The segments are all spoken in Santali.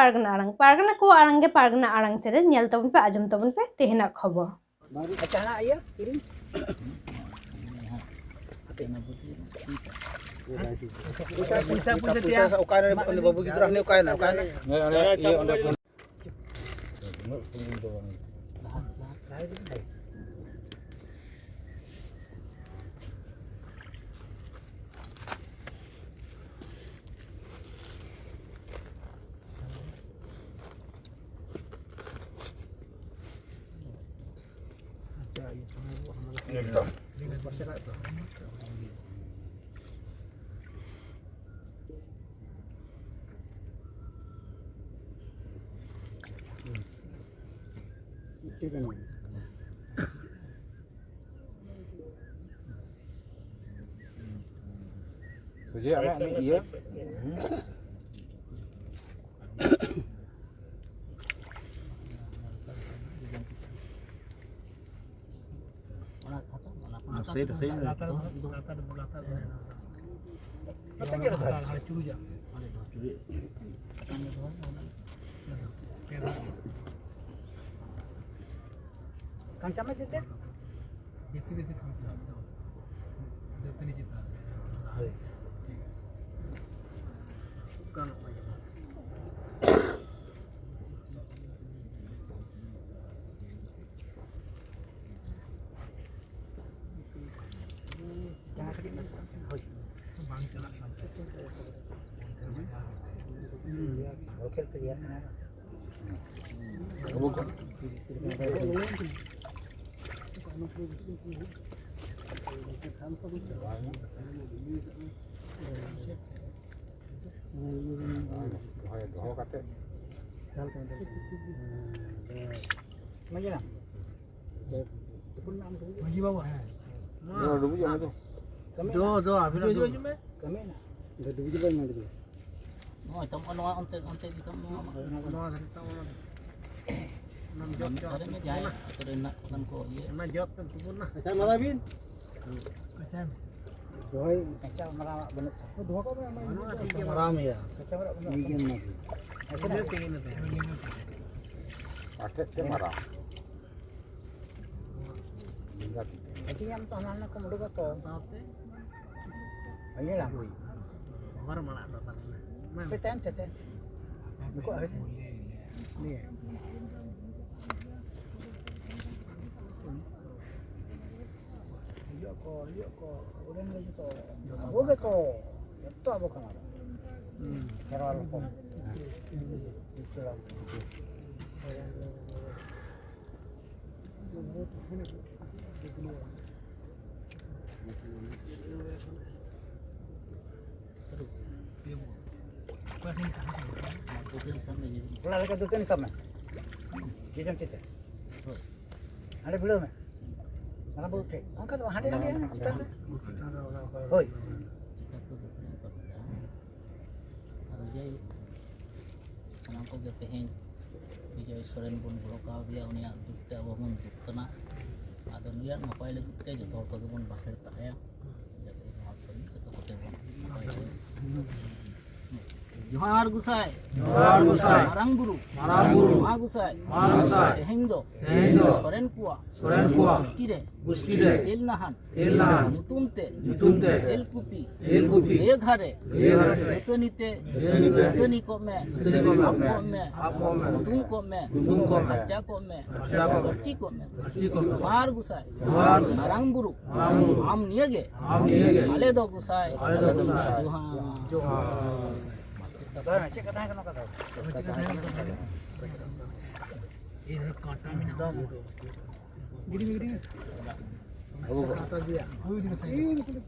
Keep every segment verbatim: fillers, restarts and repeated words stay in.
ᱯᱟᱨᱜᱟᱱᱟ ᱟᱲᱟᱝ, ᱯᱟᱨᱜᱟᱱᱟ ᱠᱚᱣᱟᱜ ᱟᱲᱟᱝ ᱜᱮ ᱯᱟᱨᱜᱟᱱᱟ ᱟᱲᱟᱝ ᱪᱮᱱᱮᱞ, ᱧᱮᱞ ᱛᱟᱵᱚᱱ ᱯᱮ, ᱟᱸᱡᱚᱢ ᱛᱟᱵᱚᱱ ᱯᱮ ᱛᱮᱦᱮᱧᱟᱜ ᱠᱷᱚᱵᱚᱨ᱾ ᱟᱪᱪᱷᱟ, ᱦᱟᱸᱜ ᱤᱭᱟᱹ ᱠᱤᱨᱤᱧ᱾ ᱯᱚᱭᱥᱟ, ᱯᱚᱭᱥᱟ, ᱯᱚᱭᱥᱟ ᱛᱮᱭᱟ᱾ ᱚᱠᱟᱭ ᱱᱟᱭ ᱵᱟᱹᱵᱩ ᱜᱤᱫᱽᱨᱟᱹ? ᱦᱟᱹᱱᱤ ᱚᱠᱟᱭ ᱱᱟᱭ? ᱚᱠᱟᱭ ᱱᱟᱭ? ᱦᱮᱸ, ᱚᱸᱰᱮ ᱤᱭᱟᱹ, ᱚᱸᱰᱮ ᱩᱱᱟᱹᱜ ᱥᱟᱺᱜᱤᱧ ᱫᱚ ᱵᱟᱝ᱾ ᱮᱠᱫᱚᱢ᱾ ᱥᱚᱡᱷᱮ ᱟᱢᱟᱜ ᱢᱤᱫ ᱤᱭᱟᱹ᱾ ᱦᱩᱸ᱾ ᱚᱱᱟ ᱥᱟᱭᱤᱰ, ᱥᱟᱭᱤᱰ᱾ ᱞᱟᱛᱟᱨ, ᱞᱟᱛᱟᱨ, ᱞᱟᱛᱟᱨ᱾ ᱞᱟᱛᱟᱨ ᱜᱮ ᱞᱟᱛᱟᱨ᱾ ᱦᱳᱭ, ᱪᱩᱨᱩᱡᱟ᱾ ᱪᱩᱨᱩᱡ᱾ ᱠᱷᱟᱧᱪᱟ ᱢᱮ ᱪᱮᱫ ᱪᱮᱫ? ᱵᱮᱥᱤ ᱵᱮᱥᱤ ᱠᱷᱟᱧᱪᱟ ᱫᱚ᱾ ᱫᱟᱹᱛᱟᱹᱱᱤ ᱪᱮᱛᱟᱱ ᱨᱮ᱾ ᱦᱳᱭ᱾ ᱴᱷᱤᱠ ᱜᱮᱭᱟ᱾ ᱜᱟᱱᱚᱜ ᱢᱟ ᱡᱮᱢᱚᱱ᱾ ᱡᱟᱦᱟᱸ ᱠᱟᱹᱴᱤᱡ ᱢᱮᱱᱟᱜ ᱛᱟᱢ ᱛᱟᱦᱮᱸᱱᱟ, ᱦᱳᱭ᱾ ᱵᱟᱝ ᱪᱟᱞᱟᱜ ᱠᱟᱱ ᱛᱟᱦᱮᱸᱫ᱾ ᱦᱩᱸ᱾ ᱵᱚᱞ ᱠᱷᱮᱞ ᱯᱮ ᱜᱮᱭᱟ ᱠᱟᱱᱟ᱾ ᱫᱚᱦᱚᱭ, ᱫᱚᱦᱚ ᱠᱟᱛᱮ᱾ ᱢᱟᱺᱡᱷᱤ ᱵᱟᱵᱟ, ᱦᱮᱸ᱾ ᱱᱚᱣᱟ ᱰᱩᱵᱩᱡ ᱚᱱᱟ ᱫᱚ᱾ ᱫᱚ, ᱫᱚ, ᱟᱹᱵᱤᱱᱟᱜ ᱫᱚ᱾ ᱠᱟᱹᱢᱤ ᱢᱮᱱᱟᱜᱼᱟ᱾ ᱰᱩᱵᱩᱡ ᱵᱟᱭ ᱢᱮᱱ ᱠᱮᱫᱟ᱾ ᱱᱚᱜᱼᱚᱭ ᱛᱟᱢ, ᱱᱚᱣᱟ ᱚᱱᱛᱮ, ᱚᱱᱛᱮ ᱤᱫᱤ ᱛᱟᱢ, ᱱᱚᱣᱟ ᱢᱟ᱾ ᱱᱚᱣᱟ ᱫᱷᱟᱨᱮ ᱛᱟᱢ, ᱚᱱᱟ ᱫᱚ᱾ ᱚᱱᱟ ᱢᱤᱫ ᱡᱚᱛ ᱫᱷᱟᱨᱮ ᱢᱮ, ᱡᱟᱦᱟᱸᱭ ᱟᱛᱳ ᱨᱮ ᱦᱮᱱᱟᱜ ᱠᱚ ᱠᱷᱟᱱ ᱠᱚ ᱤᱭᱟᱹ᱾ ᱚᱱᱟ ᱡᱚᱛ ᱛᱟᱢ ᱛᱩᱵᱩᱱ ᱱᱟ᱾ ᱟᱪᱪᱷᱟ, ᱢᱟ ᱞᱟᱹᱭ ᱵᱤᱱ᱾ ᱟᱪᱪᱷᱟ᱾ ᱨᱚᱦᱚᱭ ᱠᱟᱸᱪᱟ ᱢᱟᱨᱟᱣᱟᱜ ᱵᱟᱹᱱᱩᱜ ᱛᱟᱢᱟ᱾ ᱫᱚᱦᱚ ᱠᱟᱜ ᱢᱮ, ᱟᱢᱟᱜ ᱤᱧ ᱜᱮ ᱢᱟᱨᱟᱣ ᱢᱮᱭᱟ᱾ ᱠᱟᱸᱪᱟ ᱢᱟᱨᱟᱣ ᱵᱟᱹᱱᱩᱜ ᱛᱟᱢᱟ᱾ ᱤᱧ ᱜᱮ ᱢᱟᱨᱟᱣ᱾ ᱟᱨ ᱪᱮᱫ ᱛᱮ ᱢᱟᱨᱟᱣ? ᱦᱟᱹᱴᱤᱧ ᱟᱢ ᱛᱚ ᱦᱟᱱᱟ ᱦᱟᱱᱟ ᱠᱚᱢ ᱩᱰᱩᱠᱟ ᱛᱚ᱾ ᱧᱮᱞᱟᱢ᱾ ᱦᱚᱨ ᱢᱟᱲᱟᱝ ᱫᱚ ᱛᱟᱦᱚᱞᱮ᱾ ᱯᱮ ᱛᱟᱭᱚᱢ ᱛᱮ, ᱛᱟᱭᱚᱢ᱾ ᱱᱩᱠᱩᱣᱟᱜ ᱦᱟᱹᱴᱤᱧ᱾ ᱱᱤᱭᱟᱹ᱾ ᱦᱤᱡᱩᱜ ᱟᱠᱚ, ᱦᱤᱡᱩᱜ ᱟᱠᱚ, ᱟᱵᱚᱨᱮᱱ ᱜᱮ ᱡᱚᱛᱚ, ᱟᱵᱚ ᱜᱮᱛᱚ, ᱡᱚᱛᱚ ᱟᱵᱚ ᱠᱟᱱᱟ ᱵᱚᱱ᱾ ᱠᱷᱮᱨᱣᱟᱞ ᱦᱚᱯᱚᱱ᱾ ᱚᱲᱟᱜ ᱞᱮᱠᱟ ᱫᱟᱹᱛᱟᱹᱱᱤ ᱥᱟᱵ ᱢᱮ᱾ ᱡᱮ ᱡᱟᱦᱟᱸ ᱛᱤ ᱛᱮ᱾ ᱦᱟᱸᱰᱮ ᱵᱷᱤᱲᱟᱹᱣ ᱢᱮ᱾ ᱚᱱᱟ ᱵᱚᱞ ᱴᱷᱮᱡ᱾ ᱚᱱᱠᱟ ᱫᱚ ᱵᱟᱝ, ᱦᱟᱸᱰᱮ, ᱦᱟᱸᱰᱮ, ᱦᱟᱸᱰᱮ, ᱪᱮᱛᱟᱱ ᱨᱮ᱾ ᱦᱳᱭ᱾ ᱟᱫᱚ ᱡᱟᱭᱦᱳᱠ, ᱥᱟᱱᱟᱢ ᱠᱚᱜᱮ ᱛᱮᱦᱮᱧ ᱵᱤᱡᱚᱭ ᱥᱚᱨᱮᱱ ᱵᱚᱱ ᱜᱚᱲᱚ ᱠᱟᱣᱫᱮᱭᱟ, ᱩᱱᱤᱭᱟᱜ ᱫᱩᱠ ᱛᱮ ᱟᱵᱚ ᱵᱚᱱ ᱫᱩᱠ ᱠᱟᱱᱟ᱾ ᱟᱫᱚ ᱱᱩᱭᱟᱜ ᱱᱟᱯᱟᱭ ᱞᱟᱹᱜᱤᱫ ᱛᱮ ᱡᱚᱛᱚ ᱦᱚᱲ ᱠᱚᱜᱮ ᱵᱚᱱ ᱵᱟᱠᱷᱮᱲ ᱛᱟᱦᱮᱸᱭᱟ, ᱡᱟᱛᱮ ᱱᱚᱣᱟ ᱠᱟᱹᱢᱤ ᱡᱚᱛᱚ ᱠᱚᱛᱮ ᱵᱚᱱ ᱱᱟᱯᱟᱭ ᱵᱚᱱ᱾ ᱡᱚᱦᱟᱨ ᱜᱚᱸᱥᱟᱭ᱾ ᱡᱚᱦᱟᱨ ᱜᱚᱸᱥᱟᱭ᱾ ᱢᱟᱨᱟᱝ ᱵᱩᱨᱩ᱾ ᱢᱟᱨᱟᱝ ᱵᱩᱨᱩ᱾ ᱢᱟ ᱜᱚᱸᱥᱟᱭ᱾ ᱢᱟ ᱜᱚᱸᱥᱟᱭ᱾ ᱛᱮᱦᱮᱧ ᱫᱚ᱾ ᱛᱮᱦᱮᱧ ᱫᱚ᱾ ᱥᱚᱨᱮᱱ ᱠᱚᱣᱟᱜ᱾ ᱥᱚᱨᱮᱱ ᱠᱚᱣᱟᱜ᱾ ᱜᱩᱥᱴᱤ ᱨᱮ᱾ ᱜᱩᱥᱴᱤ ᱨᱮ᱾ ᱛᱮᱞ ᱱᱟᱦᱟᱱ᱾ ᱛᱮᱞ ᱱᱟᱦᱟᱱ᱾ ᱧᱩᱛᱩᱢ ᱛᱮ᱾ ᱧᱩᱛᱩᱢ ᱛᱮ᱾ ᱛᱮᱞ ᱠᱩᱯᱤ᱾ ᱛᱮᱞ ᱠᱩᱯᱤ᱾ ᱵᱮᱜᱷᱟ ᱨᱮ᱾ ᱵᱮᱜᱷᱟ ᱨᱮ᱾ ᱫᱟᱹᱛᱟᱹᱱᱤ ᱛᱮ᱾ ᱫᱟᱹᱛᱟᱹᱱᱤ ᱛᱮ᱾ ᱫᱟᱹᱛᱟᱹᱱᱤ ᱠᱚᱜ ᱢᱮ᱾ ᱫᱟᱹᱛᱟᱹᱱᱤ ᱠᱚᱜ ᱢᱮ᱾ ᱟᱵ ᱠᱚᱜ ᱢᱮ᱾ ᱟᱵ ᱠᱚᱜ ᱢᱮ᱾ ᱫᱩᱢ ᱠᱚᱜ ᱢᱮ᱾ ᱫᱩᱢ ᱠᱚᱜ ᱢᱮ᱾ ᱯᱷᱟᱨᱪᱟ ᱠᱚᱜ ᱢᱮ᱾ ᱯᱷᱟᱨᱪᱟ ᱠᱚᱜ ᱢᱮ᱾ ᱯᱷᱟᱹᱨᱪᱤ ᱠᱚᱜ ᱢᱮ᱾ ᱯᱷᱟᱹᱨᱪᱤ ᱠᱚᱜ ᱢᱮ᱾ ᱡᱚᱦᱟᱨ ᱜᱚᱸᱥᱟᱭ᱾ ᱡᱚᱦᱟᱨ ᱜᱚᱸᱥᱟᱭ᱾ ᱢᱟᱨᱟᱝ ᱵᱩᱨᱩ᱾ ᱢᱟᱨᱟᱝ ᱵᱩᱨᱩ᱾ ᱟᱢ ᱱᱤᱭᱟᱹ ᱜᱮ᱾ ᱟᱢ ᱱᱤᱭᱟᱹ ᱜᱮ᱾ ᱟᱞᱮ ᱫᱚ ᱜᱚᱸᱥᱟᱭ᱾ ᱟᱞᱮ ᱫᱚ ᱜᱚᱸᱥᱟᱭ᱾ ᱡᱚᱦᱟᱨ᱾ ᱡᱚᱦᱟᱨ᱾ ᱪᱮᱫ ᱠᱟᱛᱷᱟ ᱦᱩᱭᱩᱜ ᱠᱟᱱᱟ ᱱᱚᱝᱠᱟ ᱫᱚ? ᱪᱮᱫ ᱠᱟᱛᱷᱟ ᱦᱩᱭᱩᱜ ᱠᱟᱱᱟ? ᱜᱤᱰᱤ ᱢᱮ, ᱜᱤᱰᱤ ᱢᱮ᱾ ᱠᱟᱴᱟ ᱜᱮᱭᱟ᱾